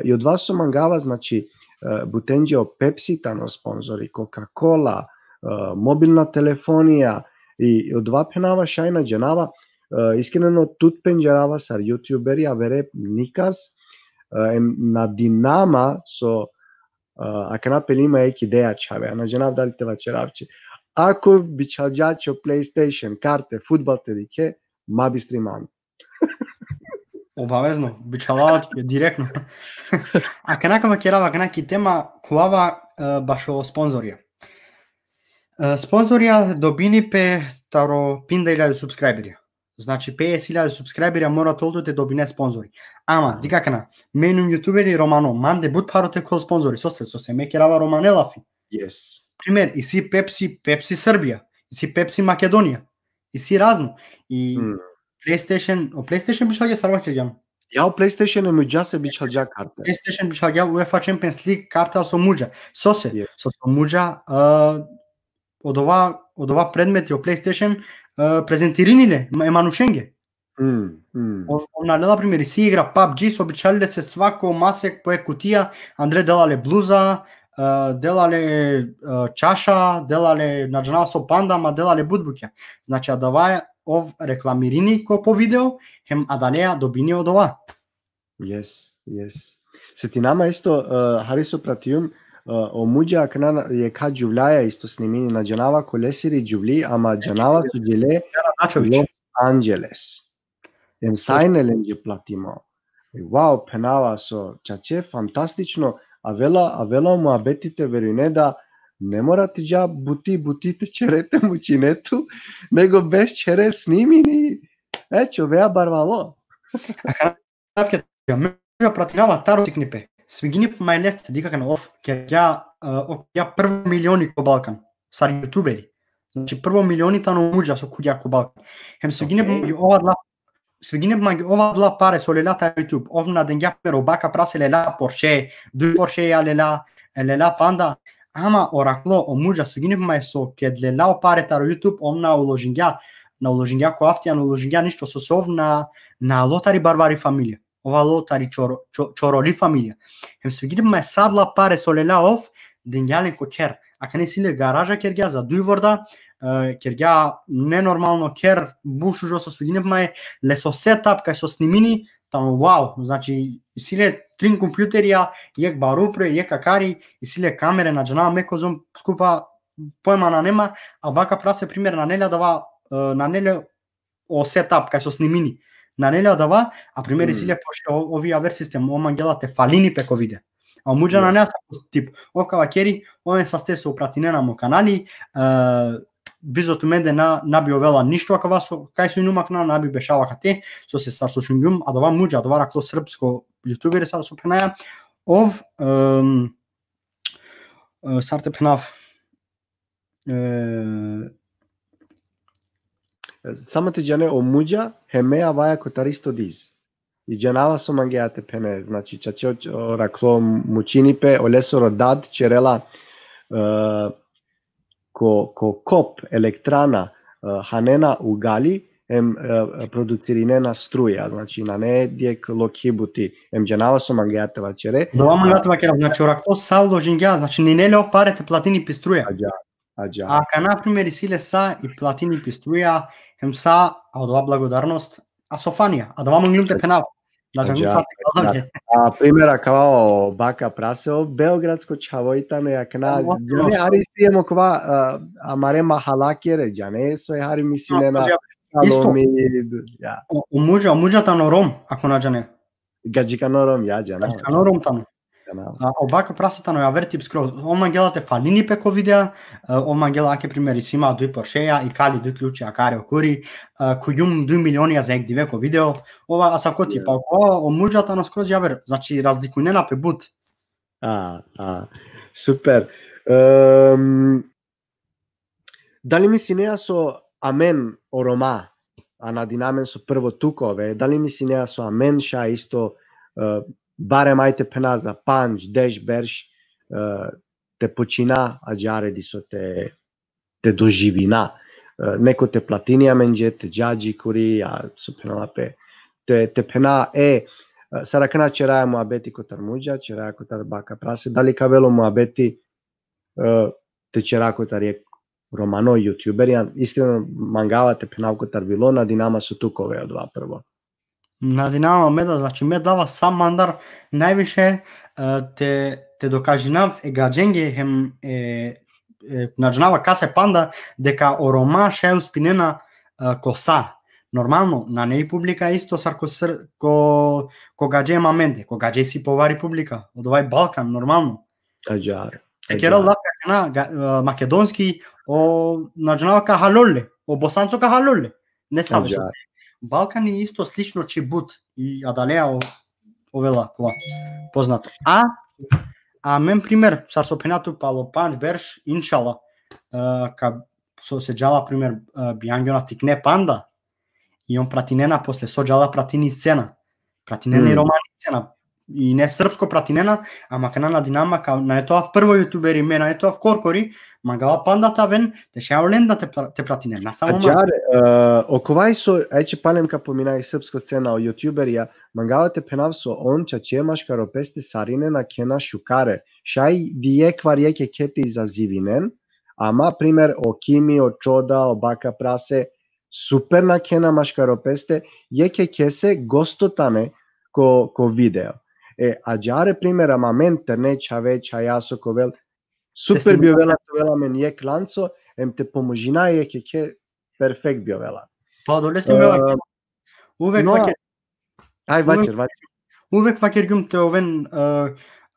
i odova so mangava, znači, e, butenđe o Pepsi tano sponzori, Coca-Cola, e, mobilna telefonija, i, i odova phenava šaj na džanava, e, iskreno tut pendžarava sar youtuberi, avere nikas, e, em nadinama so, e, akana peli ma jek ideja čhave, a na džanav dali te vaćerav će. Ako bičhalđa će o PlayStation, karte, fudbal te dikhe, ma bistri man. Obavezno, bičhalava će direktno. Akana ka vakerava, akana ki tema, kova, e, bašo sponzorija. E, sponzorija dobini pe taro pinda iljade subscriberija. Znači, pedeset iljade subscriberija mora te ol tut te dobine sponzori. Ama, dikh akana, me inum youtuberi romano, mande but pharo te khol sponzori, sose, sose me kerava romane lafi. Yes. Primer, isi Pepsi, Pepsi Srbija, isi Pepsi Makedonija, isi razno. I PlayStation, o PlayStation bičhalđa, sar vakergjam? Ja, o PlayStation e Muđase bičhalđa karte. PlayStation bičhalđa UEFA Champions League karta so Muđa. Sose, yes, so, so Muđa, e, odova, odova predmeti o PlayStation, e, prezentirini le, ma-, e manušenge. Mm, mm. Ov, ov na lela, primer, isi igra PUBG, so bičhali lese svako masek po e kutija, andre dela le bluza, e, dela le, e, čaša, dela le, na džanav so panda, ma dela le but bukja. Znači, adava ov reklamirini ko po video, hem adaleja dobini odova. Yes, yes. Setinama isto, e, hari so pratijum, e, o Muđa akana jekha džuvljaja isto snimini, na džanava kolesiri džuvli, ama džanava so džele Los Angeles. Em sa ine lenđe platimo. Wow, phenava so čače, fantastično, avela, avela o muabeti, te verujne da ne mora te dža buti, buti te ćere te mučine tu, nego beš ćere snimini, e, čovea barvalo. Akana me pratinava taro tiknipe. Svigjini pe maj leste, dikh akana, ov kergja, e, ov kergja prvo milioni ko Balkan, sar jutuberi. Znači, prvo milioni tano o Mudža so kergja ko Balkan. Hem svigjini pe mange ov adala, svigjini pe mange ov adala pare so lela taro YouTube. Ov na dengja, primer, o Baka Prase lela Porsche, duj Porscheja lela, e, lela panda. Ama oraklo, o Mudža, svigjini pe maj so ked lela o pare taro YouTube, ov na uložingja, na uložingja ko avtija, na uložingja ništo, sose ov na, na alo tari barvari familija. Ov alo tari čoro-, čo-, čoroli familija. Hem svigjini pe maj sa adala pare so lela ov, dengja len ko kher. Akana isi le garaža kergja za duj vorda, e, kergja nenormalno kher, but šužo, so svigjini pe maj leso setup kaj so snimini, tano wow, znači, isi le trin kompjuterija, jekh baro upre, jekh akari, isi le kamere, na džanav me kozom skupa, pojma nane ma, a Baka Prase, primer, nane le adava, e, nane le o setup kaj so snimini. Nane le adava, a primer isi le Porsche, o-, ov i aver sistem, ov mangela te falini pe ko video. A o Mudža nane asavko tip, ov ka vakeri, oven saste so pratinena mo kanali, e, bizo tumende na, na bi ovela ništo akava so, kaj so inum akana, na bi bešava kate, sose sar so šungjum, adava Mudža, adava oraklo srpsko jutuberi, sar so phenaja, ov, em, e, sar te phenav, e, Samo te džane, o Mudža hem me avaja kotar isto diz. I džanava so mangea te phene, znači, čače o, oraklo mučini pe, olesoro dad čerela, e, ko, ko kop elektrana, e, hanena ugali, em, e, producirinena struja, znači, nane jekh lokhi buti, em džanava so mangea te vaćere. Dova mangea te vakerav, znači, oraklo sa uložingja, znači, nine le ov pare te platini pi struja. Ađa, ađa. Akana, primer, isi le sa i platini pi struja, hem sa, a odova blagodarnost, a so fanija, adava manglum te phenav. Da, ađa, džanum sa te kalav, ađa. A, primer, akava o Baka Prase, o beogradsko čhavo i tano, akana, džane, hari isi em okova, a, amare mahalakere, džane, so e hari misinena, isto. Kalomi, ja. O, o Mudža, o Mudža tano Rom, ako na džane. Gadžikano Rom, ja, džana. Gadžikano Rom tano. Džana. A, o Baka Prase tano javer tip skroz. Ov mangela te falini pe ko video, e, ov mangela, ake primer, isi ma duj Porscheja, i kali duj ključija, akari okuri, e, khugjum duj milionija za jekh dive ko video. Ov asavko tip, a o, o Mudža tano skroz javer, znači, razlikujnena pe but. A, a, super. Em, Dali misinea so amen o Roma, a nadinava amen so prvo tu ka ove, dali misinea so amen šaj isto, e, barem ajde te phena za pandž, deš berš, e, te počina ađare diso te, te doživina. E, neko te platini amenđe, te dža džikuri, a so phenela pe, te, te phena, e, e, sar akana čeraja muabeti kotar Mudža, čeraja kotar Baka Prase, dali ka avel o muabeti, e, te čera kotar jekh romano jutuberi, a iskreno mangava te phenav kotar bilo, nadinama so tu ka ove odova prvo. Nadinama me da, znači, me dava sa mandar najviše, e, te, te dokažinav e gadženge hem, e, e, na džanava kase panda, deka o Roma šaj uspinena, e, ko sa. Normalno, nane i publika isto sar ko sr-, ko, ko gadže amende, ko gadže isi povari publika, odova i Balkan, normalno. Ađar. Te kera lafi akana, ga-, e, makedonski, o, na džanava, ka halol le, o Bosanco ka halol le. Ne save so. Ađar. Balkani isto slično či but, i adalea o-, ovela kova poznato. A, a amen primer, sar so phena tu, palo pandž berš, inšala, e, ka, so se džala, primer, e, bijangjon tikne panda, i on pratinena posle, so džala pratini scena. Pratinena i romani scena. I ne srpsko pratinena, ama akana nadinama ka, nane te ovav prvo jutuberi me, nane te ovav korkori, mangava panda te aven, te šaj olen da te pra-, te pratinen, na samo ma. Ađar, e, okova so, ajde palem ka pomina i srpsko scena o jutuberija, mangava te phenav so on čače maškaro peste sarine nakhena šukare, šaj di jekhvar jekh jekhe te izazivinen, ama, primer, o Kimi, o Čoda, o Baka Prase, super nakhena maškaro peste, jekh jekhese gosto tane ko, ko video. E, ađare, primer, ama amen terne čhave, čhaja so ka ovel, super bi ovela te ovel amen jekh lanco, em te pomožina jekh jekhe, perfekt bi ovela. Pa odolese me, e, uvek, no, vaker-, aj, uvek, vaćer, vaćer. Uvek vakergjum te oven, e,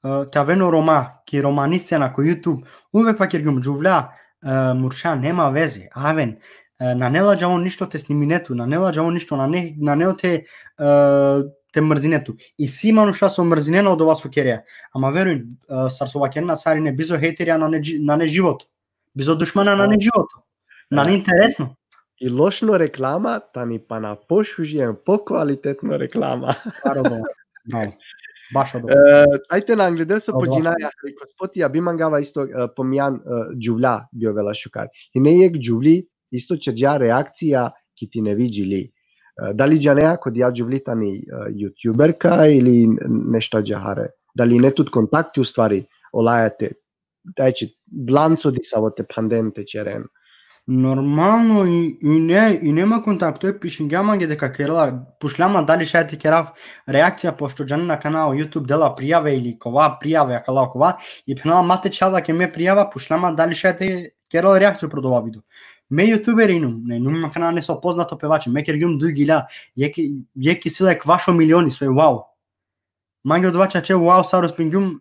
e, te aven o Roma, ki romani scena, ko YouTube, uvek vakergjum, džuvlja, e, murša, nema veze, aven, e, nane ladžavon ništo te snimine tu, nane ladžavon ništo, nane, nane ote, e, te mrzine tu. Isi manuša so mrzinena odova so kerea. Ama verujin, e, sar so vakerena sarine, bizo hejterja nane dži-, nane životo. Bizo dušmana nane životo. Nane interesno. I lošno reklama tani pana pošuži em pokvalitetno reklama. Baro dobro. Bravo. Baš odova. E, ajde na angleder so Odova. Pođinaja, ko spotija bi mangava isto, e, pomijan, e, džuvlja bi ovela šukar. Hine jekh džuvli isto ćerđa reakcija ki ti nevi džili. E, dali džanea ko dija džuvli tani, e, youtuberka ili n-, nešto džahare? Dali ine tut kontakti u stvari, olaja te, daj će, blanco disavo te phanden te ćeren? Normalno i, i ne, i nema kontakt, to je pišingja mange deka kerela, pušlja man dali šaj te kerav reakcija, pošto džanena kana o YouTube dela prijave ili kova prijave, akala kova, i phenela ma te čala ke me prijava, pušlja man dali šaj te kerela reakciju pro dova video. Me youtuber inum, ne, inum akana neso poznato pevači, me kergjum duj gilja, jekh, jekh isi la ekvaš o milioni, so je wow. Mange odova čače wow, sar uspingjum,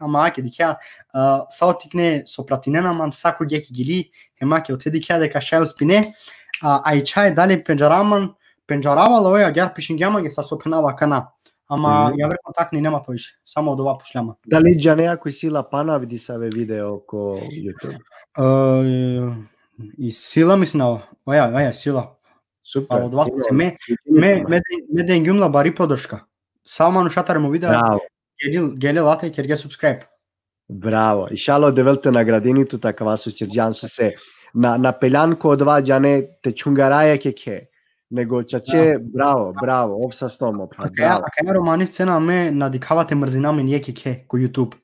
ama ake dikhja, a, sa o tikne so pratinena man, sako jekh gili, hem ake ote dikhja deka šaj uspine, a, a i čhaj dali pendžara man, pendžarava la, oja, agjar pišingja mange sa so phenava kana. Ama Mhm. javer kontakt ni nema poviše, samo odova pušlja man. Dali džanea ko isi la pana vidi save video ko YouTube? E, isi la, mislim, oja, oja, isi la. Super. Pa odova Ima, se me, ima, me, ima. me, me dengjum la bari podrška. Samo manuša tari mo video, Bravo. geli, geli late, kerge subscribe. Bravo. Išalo Devel te nagradini tut akava so ćerđan, so se na, na peljan ko odova džane te čhungaraja ke khe. Nego čače, bravo, bravo, ov sasto mo phral, Akaja, bravo. akaja romani scena me na dikhava te mrzina men jekh jekhe ko YouTube.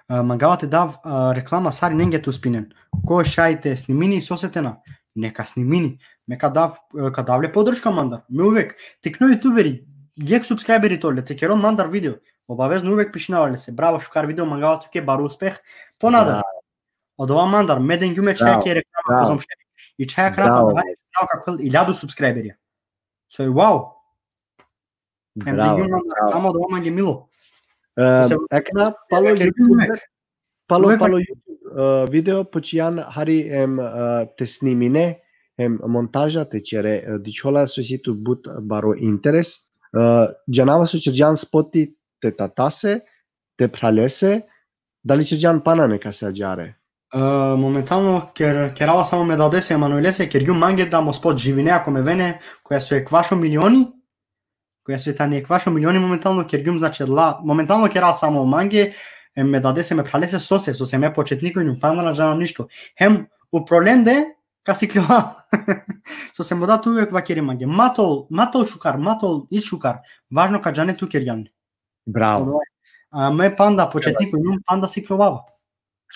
E, mangava te dav, e, reklama sarinenge te uspinen. Ko šaj te snimini, sose te na. Neka snimini. Me ka dav, e, ka dav le podrška mandar. Me uvek. Tikno youtuberi, jekh subscriberi te ole, te kero mandar video. Obavezno uvek pišinava lese. Bravo, šukar video, mangava tuke baro uspeh. Ponadar. Bravo. Odova mandar, me dengjum e čhaj Bravo, ke reklama bravo. kozom šaj. I čhaj akana Bravo. pandar, dao kako iljadu subscriberija. So je wow. Em Bravo, dengjum mandar, bravo. samo odova mange milo. E, Se- akana, palo Uvek, YouTube, uvek. palo, Uvek. Palo YouTube, e, video počijan hari em, e, te snimine, em montaža te ćere, e, dičhola so isi tu but baro interes. E, džanava so ćerđan spoti te tatase, te phralese, dali ćerđan pana nekase ađare? E, momentalno ker, kerava samo me dadese Emanuelese, kergjum mange da mo spot živine ako me vene, koja so ekvaš o milioni, koja so tani ekvaš o milioni momentalno, kergjum, znači, la, momentalno kera samo mange, e, me dadese, me phralese, sose, sose me početniko inum, pana na džanav ništo. Hem upro lende ka sikljova. Sose mo dat uvek vakeri mange. Ma te ol, ma te ol šukar, ma te ol i šukar. Važno ka džane tu kergjan. Bravo. A me panda početniko inum, panda sikljovava.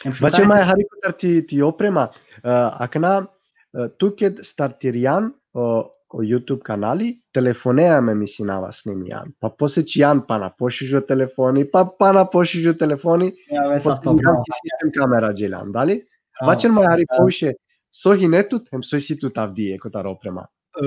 Em šukar Bače i maj tu. Hari kotar ti, ti oprema, e, akana, e, tu ked startirjan o, o YouTube kanali, telefonea me misinava snimijan. Pa posle ćijan pana pošižo telefoni, pa pana pošižo telefoni, Ja, ve, sa posle to, bravo. ki sistem kamera dželjan, dali? Bravo. Bače maj Hari Da. poviše, so hine tut, hem so isi tut avdive kotar oprema. E,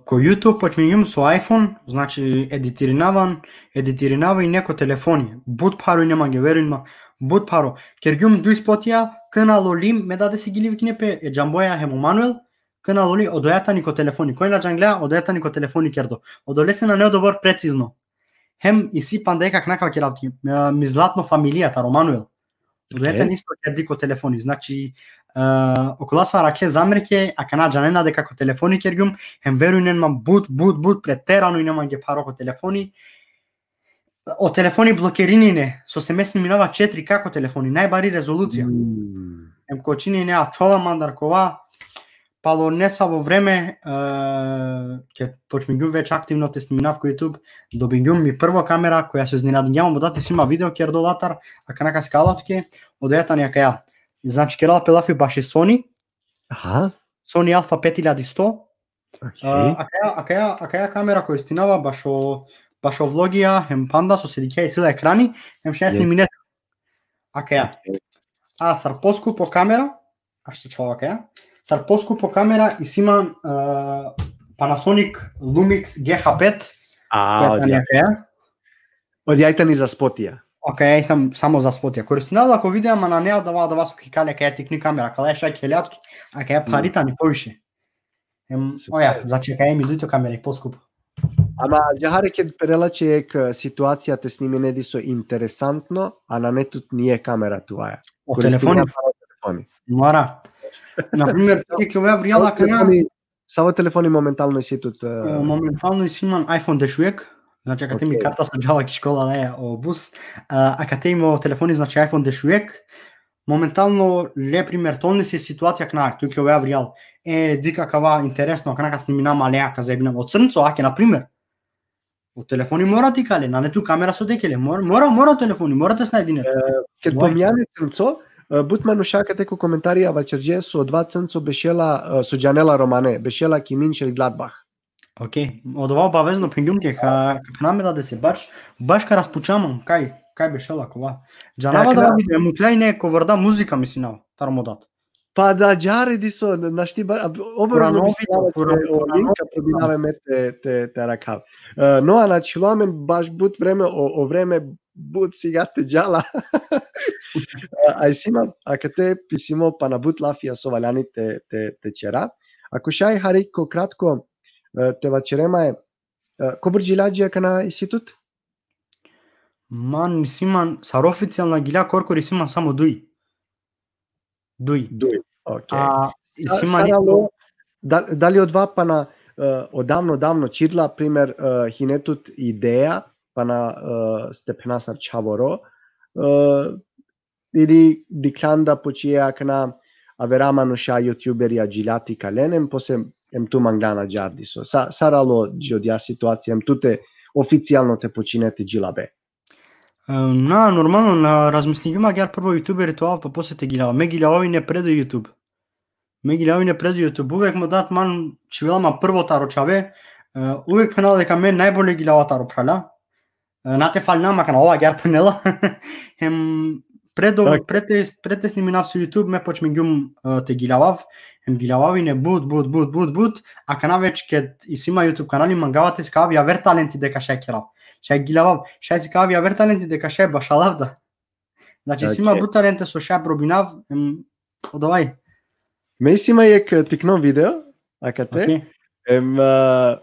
ko YouTube počmingjum so iPhone, znači editirinavan, editirinava i neko telefoni. But pharo ine mange, verujn ma, but pharo. Kergjum duj spotija, Kanal Olim, me dadese gili vikine pe, e džamboja hem o Manuel, Kanal Olim, odoja tani ko telefoni. Koj na džanglja, odoja tani ko telefoni kerdo. Odolese nane odobor precizno. Hem isi panda jekh akana ka kerav ki, e, mi zlatno familija taro Manuel. Odoja Okej. tani isto kerdi ko telefoni. Znači, e, okola so arakhle zamerke, akana džanena deka ko telefoni kergjum, hem verujnen ma but, but, but preterano ine mange pharo ko telefoni. O telefoni blokirini ine, sose me sniminava četiri K ko telefoni, najbari rezolucija. Mm. Em kočini ine ačhola mandar kova, palo nesavo vreme, e, ked počmingjum već aktivno te sniminav ko YouTube, dobingjum mi prvo kamera koja so iznenadingjam, mo dati sima video kerdo latar, akana ka sikava tuke, odoja tani akaja. Znači, kerela pe lafi baši Sony, Aha. Sony Alpha pet iljadi sto, Okej. a, akaja, akaja, akaja kamera koristinava bašo, bašo vlogija, hem panda, sose dikhea isi la ekrani, hem šaj Yes. snimine. Akaja. A sar poskupo kamera, a što čhava akaja? Sar poskupo kamera isi man, e, Panasonic Lumix G H pet, A, koja tani odija. Akaja. Odija tani za spotija. Akaja sam, samo za spotija. Koristinava la ko video, ama nane adava, adava so ki kale, akaja tikni kamera, kala šaj kelja tuke, akaja phari tani poviše. Em, Super. Oja, znači akaja mi dujto kamera i poskupo. Ama, džahare ked perela će jekh, e, situacija te snimine diso interesantno, a nane tut nije kamera tuaja. O telefoni? Koristinea samo telefoni. Mora. Na primer, ti ke ove avrijal akana, Telefoni, samo telefoni momentalno isi tut, e, e, momentalno isi man iPhone dešujek, znači akate mi Okej. karta so džala ki škola, ne, o bus, a, akate mi o telefoni, znači iPhone dešujek, momentalno le primer, tolne si situacija akana, tu ke ove avrijal, e, dikh akava interesno, akana ka snimina ma le, ka zebina, o crnco, ake, na primer, o telefoni mora te ikale, nane tu kamera so te ikele, mora, mora, mora o telefoni, mora te snajdine. Ked Vaj. pomijane crnco, e, but manuša akate ko komentarija vaćerđe so odova crnco bešela, e, so džanela romane, bešela ki Mönchengladbach. Okej, odova obavezno, phengjum ke ka, ka phena me dadese, baš, baš ka raspučam, kaj, kaj bešela kova. Džanava Dakle, da video, e, mukljaj ne, ko vrda muzika, mislinav, taro mo dat. Pa da, džahare diso, našti ba, a, obavezno Purano mislinav video, će purano, o purano. Link ka probinav me te, te, te arakhav. E, no, a, znači, amen baš but vreme, o, o vreme but sigate džala. E, a isi ma, akate pisimo pana but lafija so valjani te, te, te ćera. Ako šaj hari ko kratko, e, te vaćere ma e, e, kobor džilja dži akana isi tut? Man, isi man, sar oficijalna gilja korkori isi man samo duj. Duj. Duj, okej. A, Sa-, isi man sar alo, da, dali odova pana, e, odavno, davno čidla, primer, e, hine tut ideja, pana, e, stepena sar čhavoro, e, ili dikhljan da počinđe akana avera manuša youtuberija džilja te ikalen, em posle em tu manglan ađahar diso. Sa-, sar alo dži odija situacija, em tute oficijalno te počine te džilabe? E, na, normalno, na, razmislingjum ađahar prvo youtuberi te ovav, pa posle te giljavav. Me giljavav ine predo YouTube. Me giljavav ine predo YouTube. Uvek mo dat man čhivela ma prvo taro čhave. E, uvek phenela deka me najbolje giljavav taro phrala. E, na te falinav ma, akana ov ađahar phenela. Hem predo, Tak. pred te, pred te sniminav so YouTube, me počmingjum, e, te giljavav. Hem giljavav ine but, but, but, but, but. Akana već ked isi ma YouTube kanali, mangava te sikav javer talenti deka šaj kerav. Šaj giljavav, šaj sikav javer talenti deka šaj bašalav da. Znači, isi ma Okej. but talente so šaj probinav, em, odova. Me isi ma jekh, e, tikno video, akate. Okej. Em, e,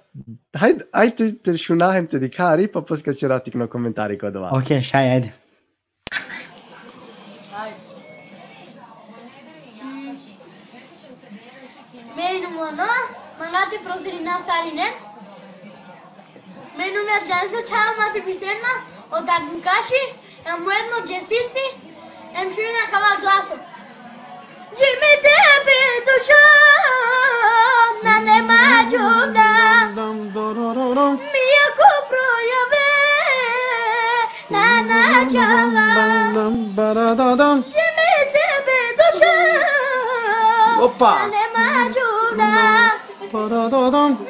hajde, ajde te, te šuna hem te dikha hari, pa posle ka ćera tikno komentari ko odova. Okej, šaj, ajde. Me inum Ono, manga te prozdravinav sarinen. Me inum Erdžan, so čhavo ma te bistren ma, o Darbukaši, em ujedno džesisti, em šunen akava glaso. Ži me tebe dušo, nane ma džuvda, mi ako projave, nana džala. Ži me tebe dušo, Opa. nane ma džuvda.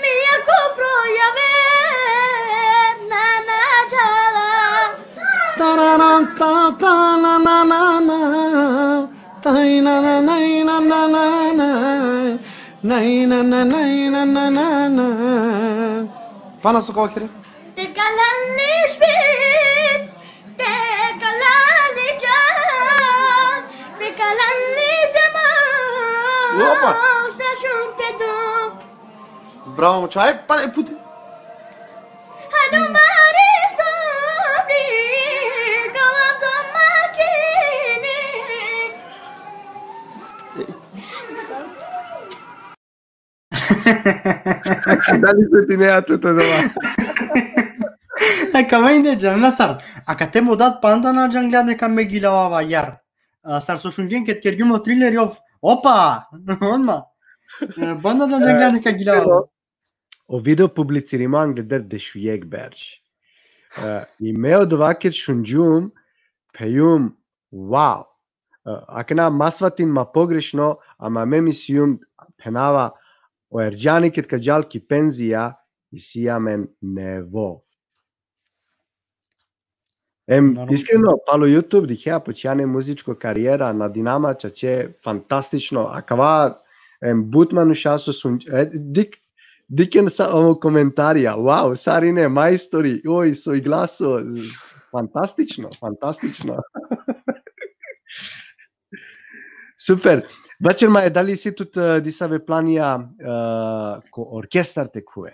Mi ako projave, nana džala. Tararam, ta, ta, na, na, na, na. Taj, na, na, naj, na, na, na, naj. Naj, na, na, naj, na, na, na, na. Pana so kova kere? Te kalali špit, te kalali džan, te kalali zeman. Opa. Sa šun te dum. Bravo, čhaj, pa e puti. Hadum bari sobri, kava to mačini. Dali setinea tut odova? E, ka me ine džan, na sar. Akate mo dat panda na džanglja deka me giljavav ađahar. A, sar so šungjen ked kergjum o trileri ov. Opa! Odma. E, panda na džanglja deka giljavav. O video publicirimo angleder dešujek berš. E, i me odova ked šungjum, phengjum, wow. E, akana ma svatin ma pogrešno, ama me mislingjum, phenava, o Erdžani ked ka džal ki penzija, isi amen nevo. Em, Naravno. Iskreno, palo YouTube dikhea počinđa ine muzičko karijera, nadinama čače fantastično, akava, em, but manuša so sun, e, dik, dikhen sa, o, komentarija, wow, sarine majstori, oj, so i glaso, fantastično, fantastično. Super. Vaćer ma e, dali isi tut, e, disave planija, e, ko orkestar te khuve?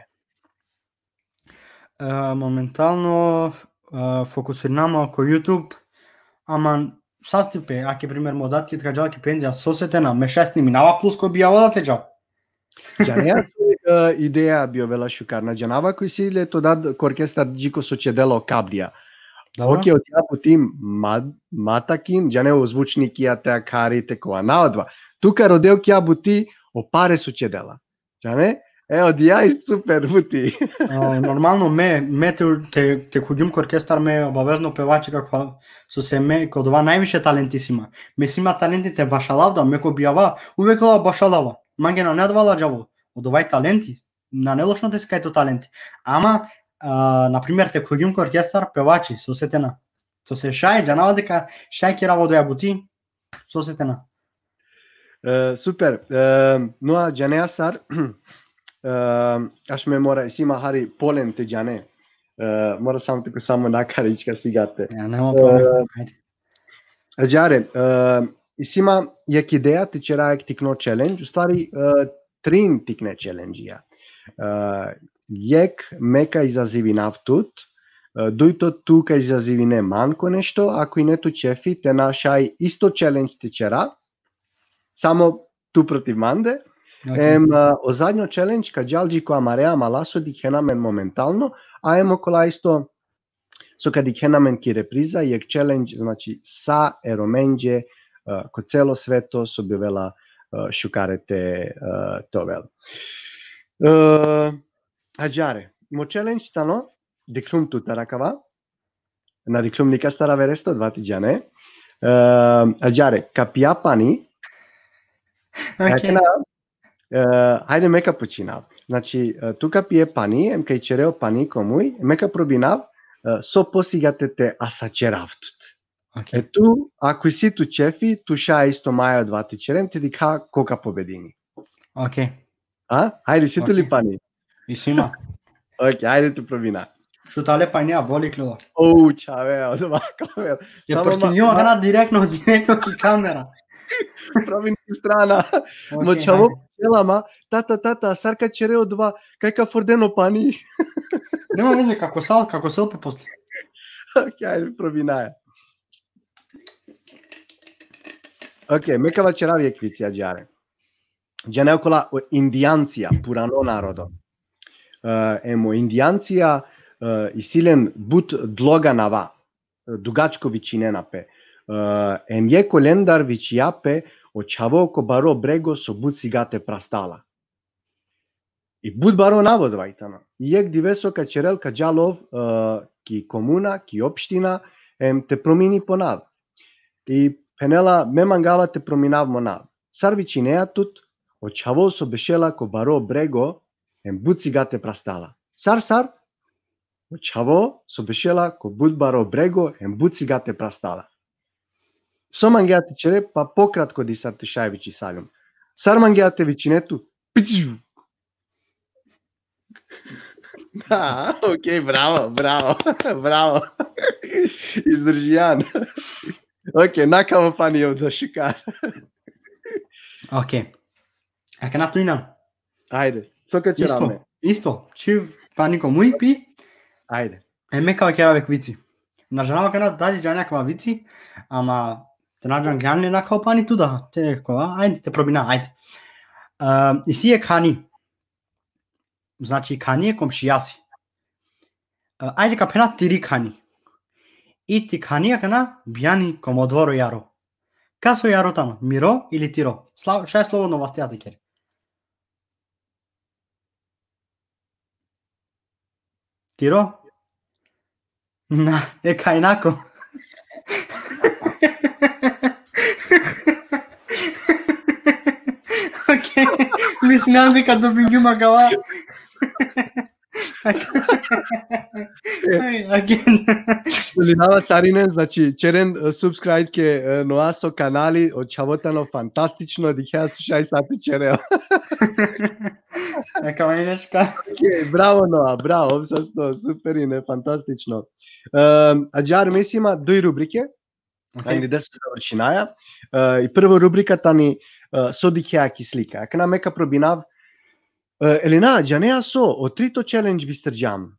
E, momentalno, e, fokusirinava ma ko YouTube, ama sastipe, ake primer mo dad ked ka džal ki penzija, so se te na, me šaj sniminava plus ko bijava da te džal. Džanea, e, ideja bi ovela šukar, na džanava koj si le to dad ko orkestar dži ko so čedela o kablija. Dobro. Okej, odija buti ma, ma takin, džane, o zvučnikija te akhari te kova, na odova. Tu ka rode okija buti o pare so čedela. Džane? E, odija i super buti. E, normalno me, me te, te, te khugjum ko orkestar me obavezno pevači ka khuva, sose me ko dova najviše talenti si ma. Me si ma talenti te bašalav da, me ko bijava, uvek lava bašalava. Mange nane adava ladžavo. Odova i talenti. Nane lošno te si kaj to talenti. Ama, a, na primer, te khugjum ko orkestar pevači, sose te na. Sose šaj, džanava deka šaj kerav odoja buti, sose te na. E, super. E, Noa, džanea sar, e, ašme mora, isi ma hari polen te džane. E, mora samo te ko samo nakarička sigate. Ja, nema problem. E, ajde. Ađare, e, isi ma jek ideja te čera jek tikno challenge, u stvari, e, trin tikne challenge-ija. E, jek, me ka izazivinav tut, e, dujto, tu ka izazivine man ko nešto, ako ine tu ćefi, te na šaj isto challenge te čera, samo tu protiv mande. Okej. Em, e, o zadnjo challenge ka džal dži ko amare amala so dikhena amen momentalno, a em okola isto so ka dikhena amen ki repriza, jek challenge, znači, sa e Romenđe, e, ko celo sveto, so bi ovela, e, šukare te, e, te ovel. E, ađare, mo challenge tano, dikhlum tutar akava, na dikhlum nikastar averesto, dova ti džane. E, ađare, ka pija pani. Okej. Akana, e, hajde me ka počinav. Znači, e, tu ka pije pani, em ka ićere o pani ko muj, me ka probinav, e, so posigate te asaćerav tut. Okej. E tu, ako isi tu ćefi, tu šaj isto maja dova te ćere, em te dikha ko ka pobedini. Okej. A? Hajde, isi tu li pani? Isi ma. Okej, hajde tu probina. Šutale pani, a boli klilo. O, čhave, odova ka ovel. Samo ma, probinava, ma, direktno, direktno ki kamera. Probin ki strana. Okej, mo čhavo, hajde. Pela ma, tata, tata, sar ka ćere odova, kaj ka fordeno pani. Nema veze, ka kosel, ka kosel pe posle. Okej, hajde, probinaja. Okej, me ka vaćerav jek vici ađare. Džane okola o Indijancija, purano narodo. E, em o Indijancija, e, isi len but dloga nava, e, dugačko vičinena pe. E, em jek olendar vičija pe o čhavo ko baro brego so but sigate prastala. I but baro nav odova i tano. I jek dive so ka ćerel, ka džal ov, e, ki komuna, ki opština, em te promini po nav. I phenela, me mangava te prominav mo nav. Sar vičinea tut? O čhavo so bešela ko baro brego, em but sigate prastala. Sar, sar? O čhavo so bešela ko but baro brego, em but sigate prastala. So mangea te ćere, pa pokratko disar te šaj vičisavljum. Sar mangea te vičine tu? Piću! Da, okej, bravo, bravo, bravo. Izdržijan. Okej, nakava pani ovda šukar. Okej. Akana tu inam. Ajde, so ka ćerav me? Isto, isto. Čhiv pani ko muj, pi. Ajde. E, me ka kerav jek vici. Na džanav akana dali džane akava vici, ama te na džan, džan li nakava pani tu da, te kova, ajde, te probina, ajde. E, isi jek khani. Znači, khani e komšijasi. E, ajde ka phena tiri khani. I ti khani akana bijani ko mo dvor o jaro. Kaso jaro tano, miro ili tiro? Sla-, šaj slobodno vastija te kere. Tiro? Na, e kajnako. Okej, mislinav deka dobingjum akava. Aj, again. Molinava sarinen, znači, ćeren, e, subscribe ke, e, Noaso kanali, o čhavo tano fantastično, dikhea so šaj sa te ćerel. Neka me ideš ka. Okej, bravo, Noa, bravo, ov sasto, super ine, fantastično. Em, ađar, me si ma duj rubrike. Okej. Ajde, da se završinaja. E, i prvo rubrika tani, e, so dikhea ki slika. Akana me ka probinav, e, Elena, džanea so, o trito challenge bisterđam.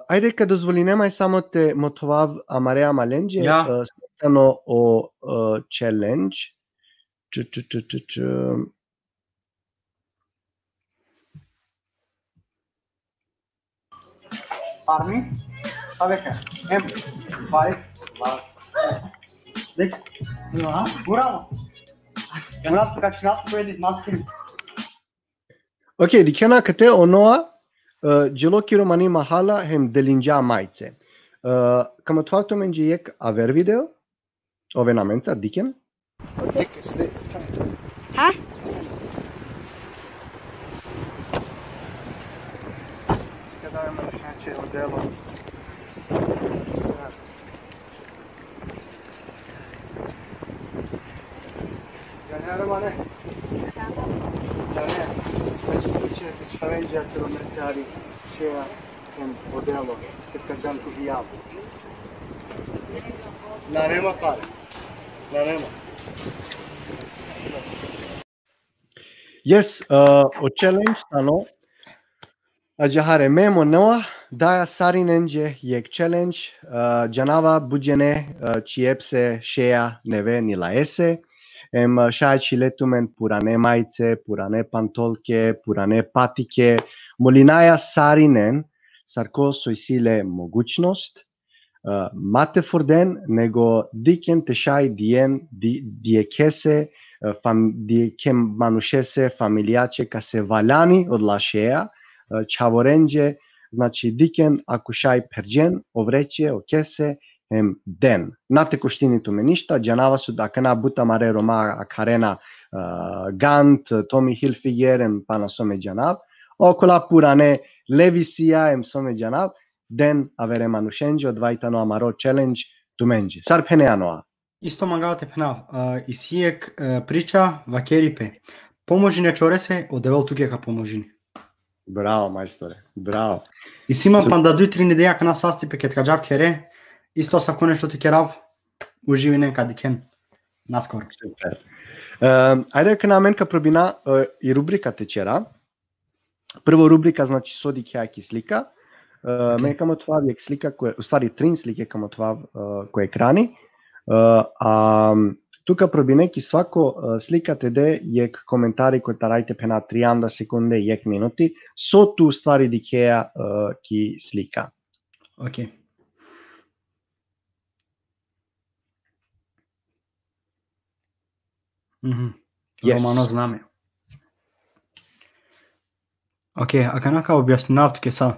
ajde ka dozvoline maj samo te mothovav amare amalenđe, Ja. E, so tano o, e, challenge. Ču, ču, ču, ču, ču. Parni, a veka, em, five, six, bravo. Em, na, ka činav ko edit masking. Ok, dikhena kate o Noa, e, dželo ki romani mahala hem delinđa majce. E, ka mothovav tumenđe jekh aver video, oven amenca, dikhen. Ha? Kada je mene šače odelo. Ja ne, Romane. Ja ne. Znači, tu će te čhavenđe, a te romese ari šeja hem odelo, kad ka džan ko hijav. Na nema pare. Na nema. Yes, e, o challenge tano. Ađahare, me hem o Noa daja sarinenđe jekh challenge, e, džanava but džene, e, čije pese šeja neve nilaese, em, e, šaj ačhile tumen purane majce, purane pantolke, purane patike, molinaja sarinen, sar ko so isi le mogućnost, e, ma te furden, nego dikhen te šaj dijen, di-, dijekhese, e, fam-, dijekhe manušese, familijaće kase valjani odola šeja, e, čhavorenđe, znači dikhen ako šaj pherđen, o vreće, o kese, hem den. Na te koštini tumen ništa, džanava so akana but amare Roma akharena, e, Gant, Tommy Hilfiger, hem pana so me džanav, okola purane Levisija, hem so me džanav, den avere manušenđe, odova i tano amaro challenge tumenđe. Sar phenea, Noa? Isto mangava te phenav, e, isi jekh, e, priča, vakeri pe. Pomožine čorese, o Devel tuke ka pomožini. Bravo, majstore, bravo. Isi ma panda duj trin ideja akana sastipe, ked ka džav khere, isto asavko nešto te kerav, uživinen, ka dikhen naskoro. Super. E, ajde akana amen ka probina, e, i rubrika te ćera. Prvo rubrika, znači, so dikhea ki slika. E, me ka mothovav jekh slika, ko-, u stvari trin slike ka mothovav, e, ko ekrani. E, a tu ka probine ki svako, e, slika te de jekh komentari kotar te phena trianda sekunde, jekh minuti, so tu u stvari dikhea, e, ki slika. Ok. Mhm. Yes. Romano zname. Ok, akana ka objasninav tuke sa.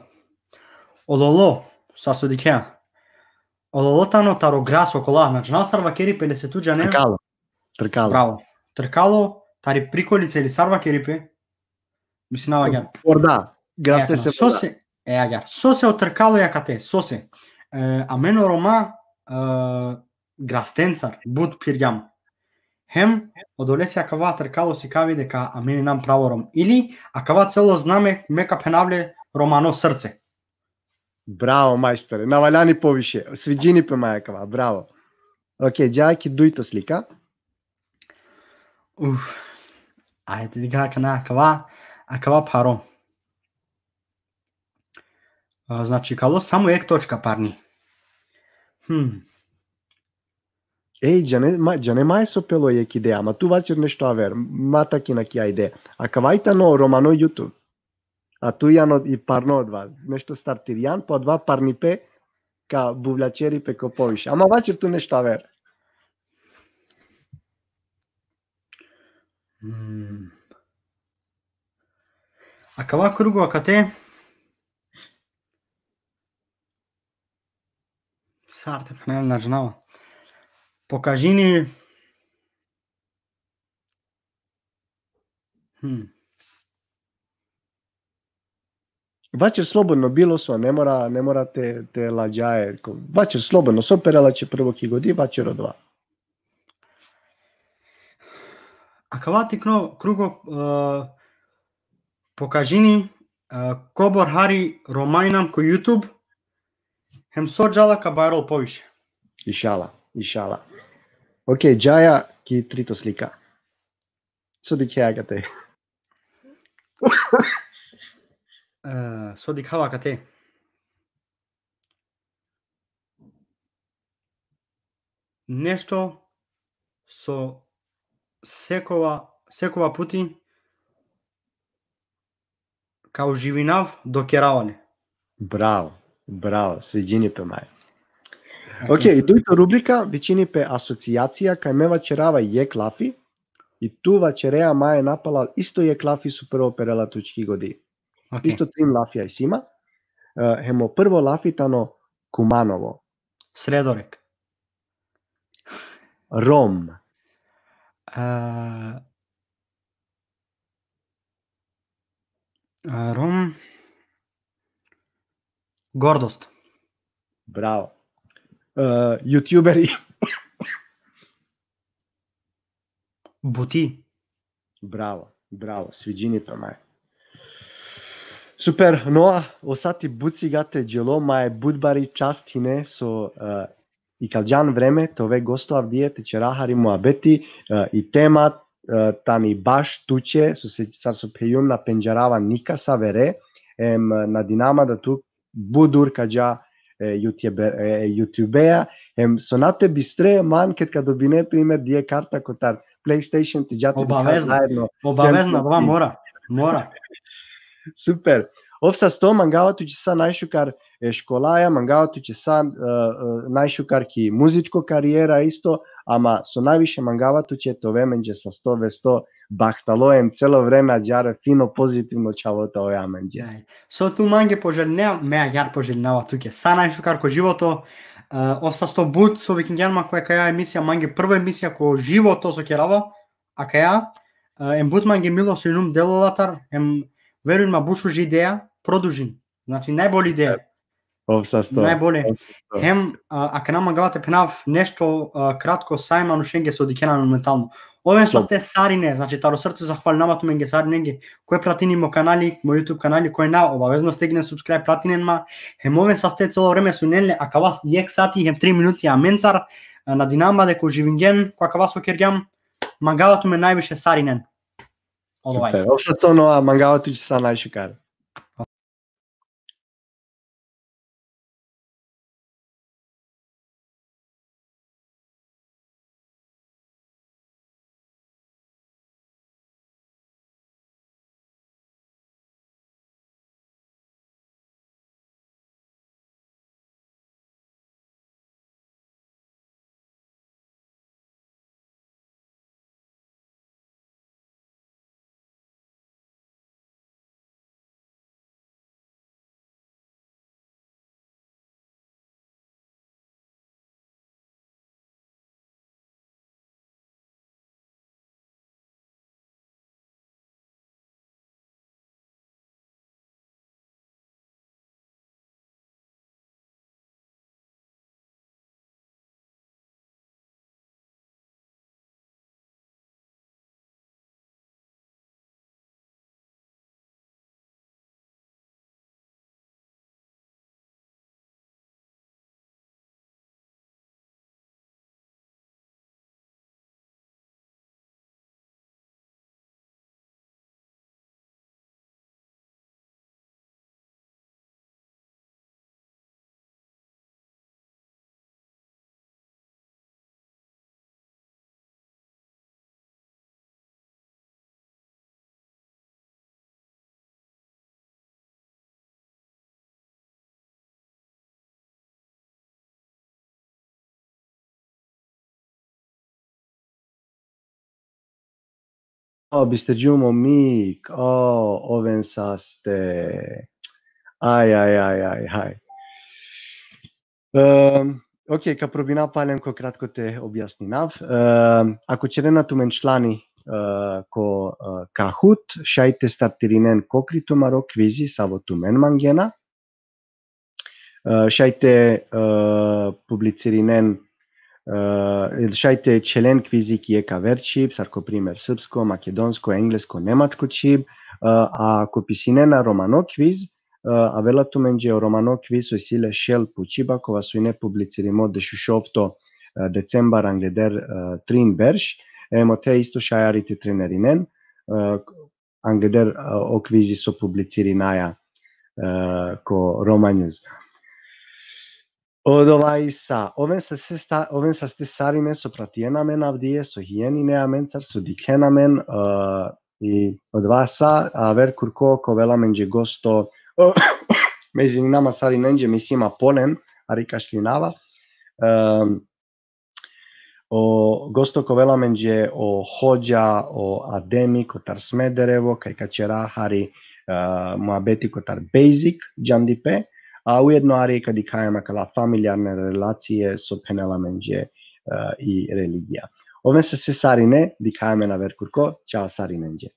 Odolo, sa so dikhea. Odolo tano taro gras okola, na džanav sar vakeri pe lese, tu džane? Trkalo. Trkalo. Bravo. Trkalo, tari prikolice ili sar vakeri pe? Mislinava agjaar. Vorda. Grastese vorda. Sose, e, agjaar. Sose o trkalo i akate, sose. E, amen o Roma, e, grastencar but phirgjam. Hem odolese akava trkalo sikavi deka amen inam pravo Rom. Ili akava celo zname, me ka phenav le romano srce. Bravo, majstore. Na valjani poviše. Sviđini pe maj akava. Bravo. Ok, dža ki dujto slika. Uf. Ajde, diga akana, akava, akava pharo. A, znači, kalo samo jekh točka parni. Hm. Ej, džane, ma, džane maj so pelo jekh ideja, ama tu vaćer nešto aver, ma takina ki ajde. Akava i tano romano YouTube. A tu i ano i parno odova, nešto startirjan, pa odova parnipe ka buvljaćeri pe ko poviše. Ama vaćer tu nešto aver. Hmm. Akava krugo akate. Sar te phenav, na džanava. Pokažini. Hmm. Vaćer slobodno, bilo so, ne mora, ne mora te, te ladžaje. Ko-, vaćer slobodno, so perela će prvo ki godi, vaćer odova. Akava tikno krugo, e, pokažini, e, kobor hari Roma inam ko YouTube, hem so džala ka bajrol poviše. Išala, išala. Ok, džaja ki trito slika. So dikhea akate? E, so dikhava akate? nešto so sekova, sekova puti ka uživinav do kerava le. Bravo, bravo, sviđini pe maj. Ok, i dujto rubrika vičini pe asocijacija, kaj me vaćerava jek lafi, i tu vaćerea maj napalal isto jek lafi so prvo perela tučki godi. Ok. Isto trin lafija isi ma. E, hem o prvo lafi tano Kumanovo. Sredorek. Rom. E, e, Rom. Gordost. Bravo. E, YouTuberi. Buti. Bravo, bravo, sviđini pe maj. Super, Noa, o sati but sigate đelo, maj but bari čast hine so, e, ikalđan vreme te ove gosto avdive, te ćera hari muabeti, e, i tema, e, tani baš tuće, so se, sar so phenđum, na pendžarava nikasavere, em, nadinama da tu but dur ka dža, e, YouTube, e, YouTubea, em, so na te bistre man ked ka dobine, primer, dije karta kotar PlayStation, te dža te dikha zaedno. Obavezno, obavezno, adava mora, mora. Super. Ov sasto, mangava tuće sa najšukar e školaja, mangava tuće sa, e, e, najšukar ki muzičko karijera isto, ama so najviše mangava tuće te ove amenđe sasto vesto bahtalo, em celo vreme ađar fino pozitivno čhavo te ove amenđe. Aj. So tu mange poželinea, me ađar poželinava tuke sa najšukar ko životo, e, ov sasto but so vikingjan ma ko akaja emisija, mange prvo emisija ko životo so kerava, akaja, e, em but mange milo so inum delo latar, em verujin ma but šuži ideja, produžin. Znači, najbolji ideja. Ov sasto. Najbolje. Ov sasto. Hem, a, akana mangava te phenav nešto, a, kratko sa e manušenge so dikhena momentalno. Oven saste sarine, znači, taro srce zahvalinama tumenge sarinenge, koj pratini mo kanali, mo YouTube kanali, koj na, obavezno stegnen subscribe, pratinen ma, hem oven saste celo vreme sunen le akava jek sati hem tri minuti amencar, a, nadinama deka uživingen ko akava so kergjam, mangava tumen najviše sarinen. Ovaj. Super. Ov sasto, Noa, mangava tuće sa najšukar. O, bisterđum o mik, o, oven saste. Aj, aj, aj, aj, aj. Em, ok, ka probina palem ko kratko te objasninav. Em, ako ćerena tumen člani, e, ko, e, Kahoot, šaj te startirinen kokri tumaro kvizi, savo tumen mangena. E, šaj te, e, publicirinen, e, šaj te ćhelen kvizi ki jek aver čhib, sar ko primer srpsko, makedonsko, englesko, nemačko čhib, e, a ako pisinena romano kviz, e, avela tumenđe o romano kviz so isi le šel pučiba, kova so ine publicirimo dešušovto, e, decembar angleder, e, trin berš, em ote isto šaj hari te trenirinen, e, angleder, e, o kvizi so publicirinaja, e, ko Roma News. Odova i sa, oven saste, sta, oven saste sarine so pratien amen avdive, so hijeni ne amencar, so dikhen amen, e, i odova sa, aver kurko ka ovel amenđe gosto, me izvininav ma sarinenđe, me isi ma polen, hari kašlinava. E, o gosto ka ovel amenđe o hodža, o Ademi, kotar Smederevo, kaj ka ćera hari, e, muabeti kotar basic džandipe, a ujedno hari ka dikhaja ma kala familijarne relacije so phenela amenđe, e, i religija. Oven saste sarine, dikhaja amen aver kurko, čao sarinenđe.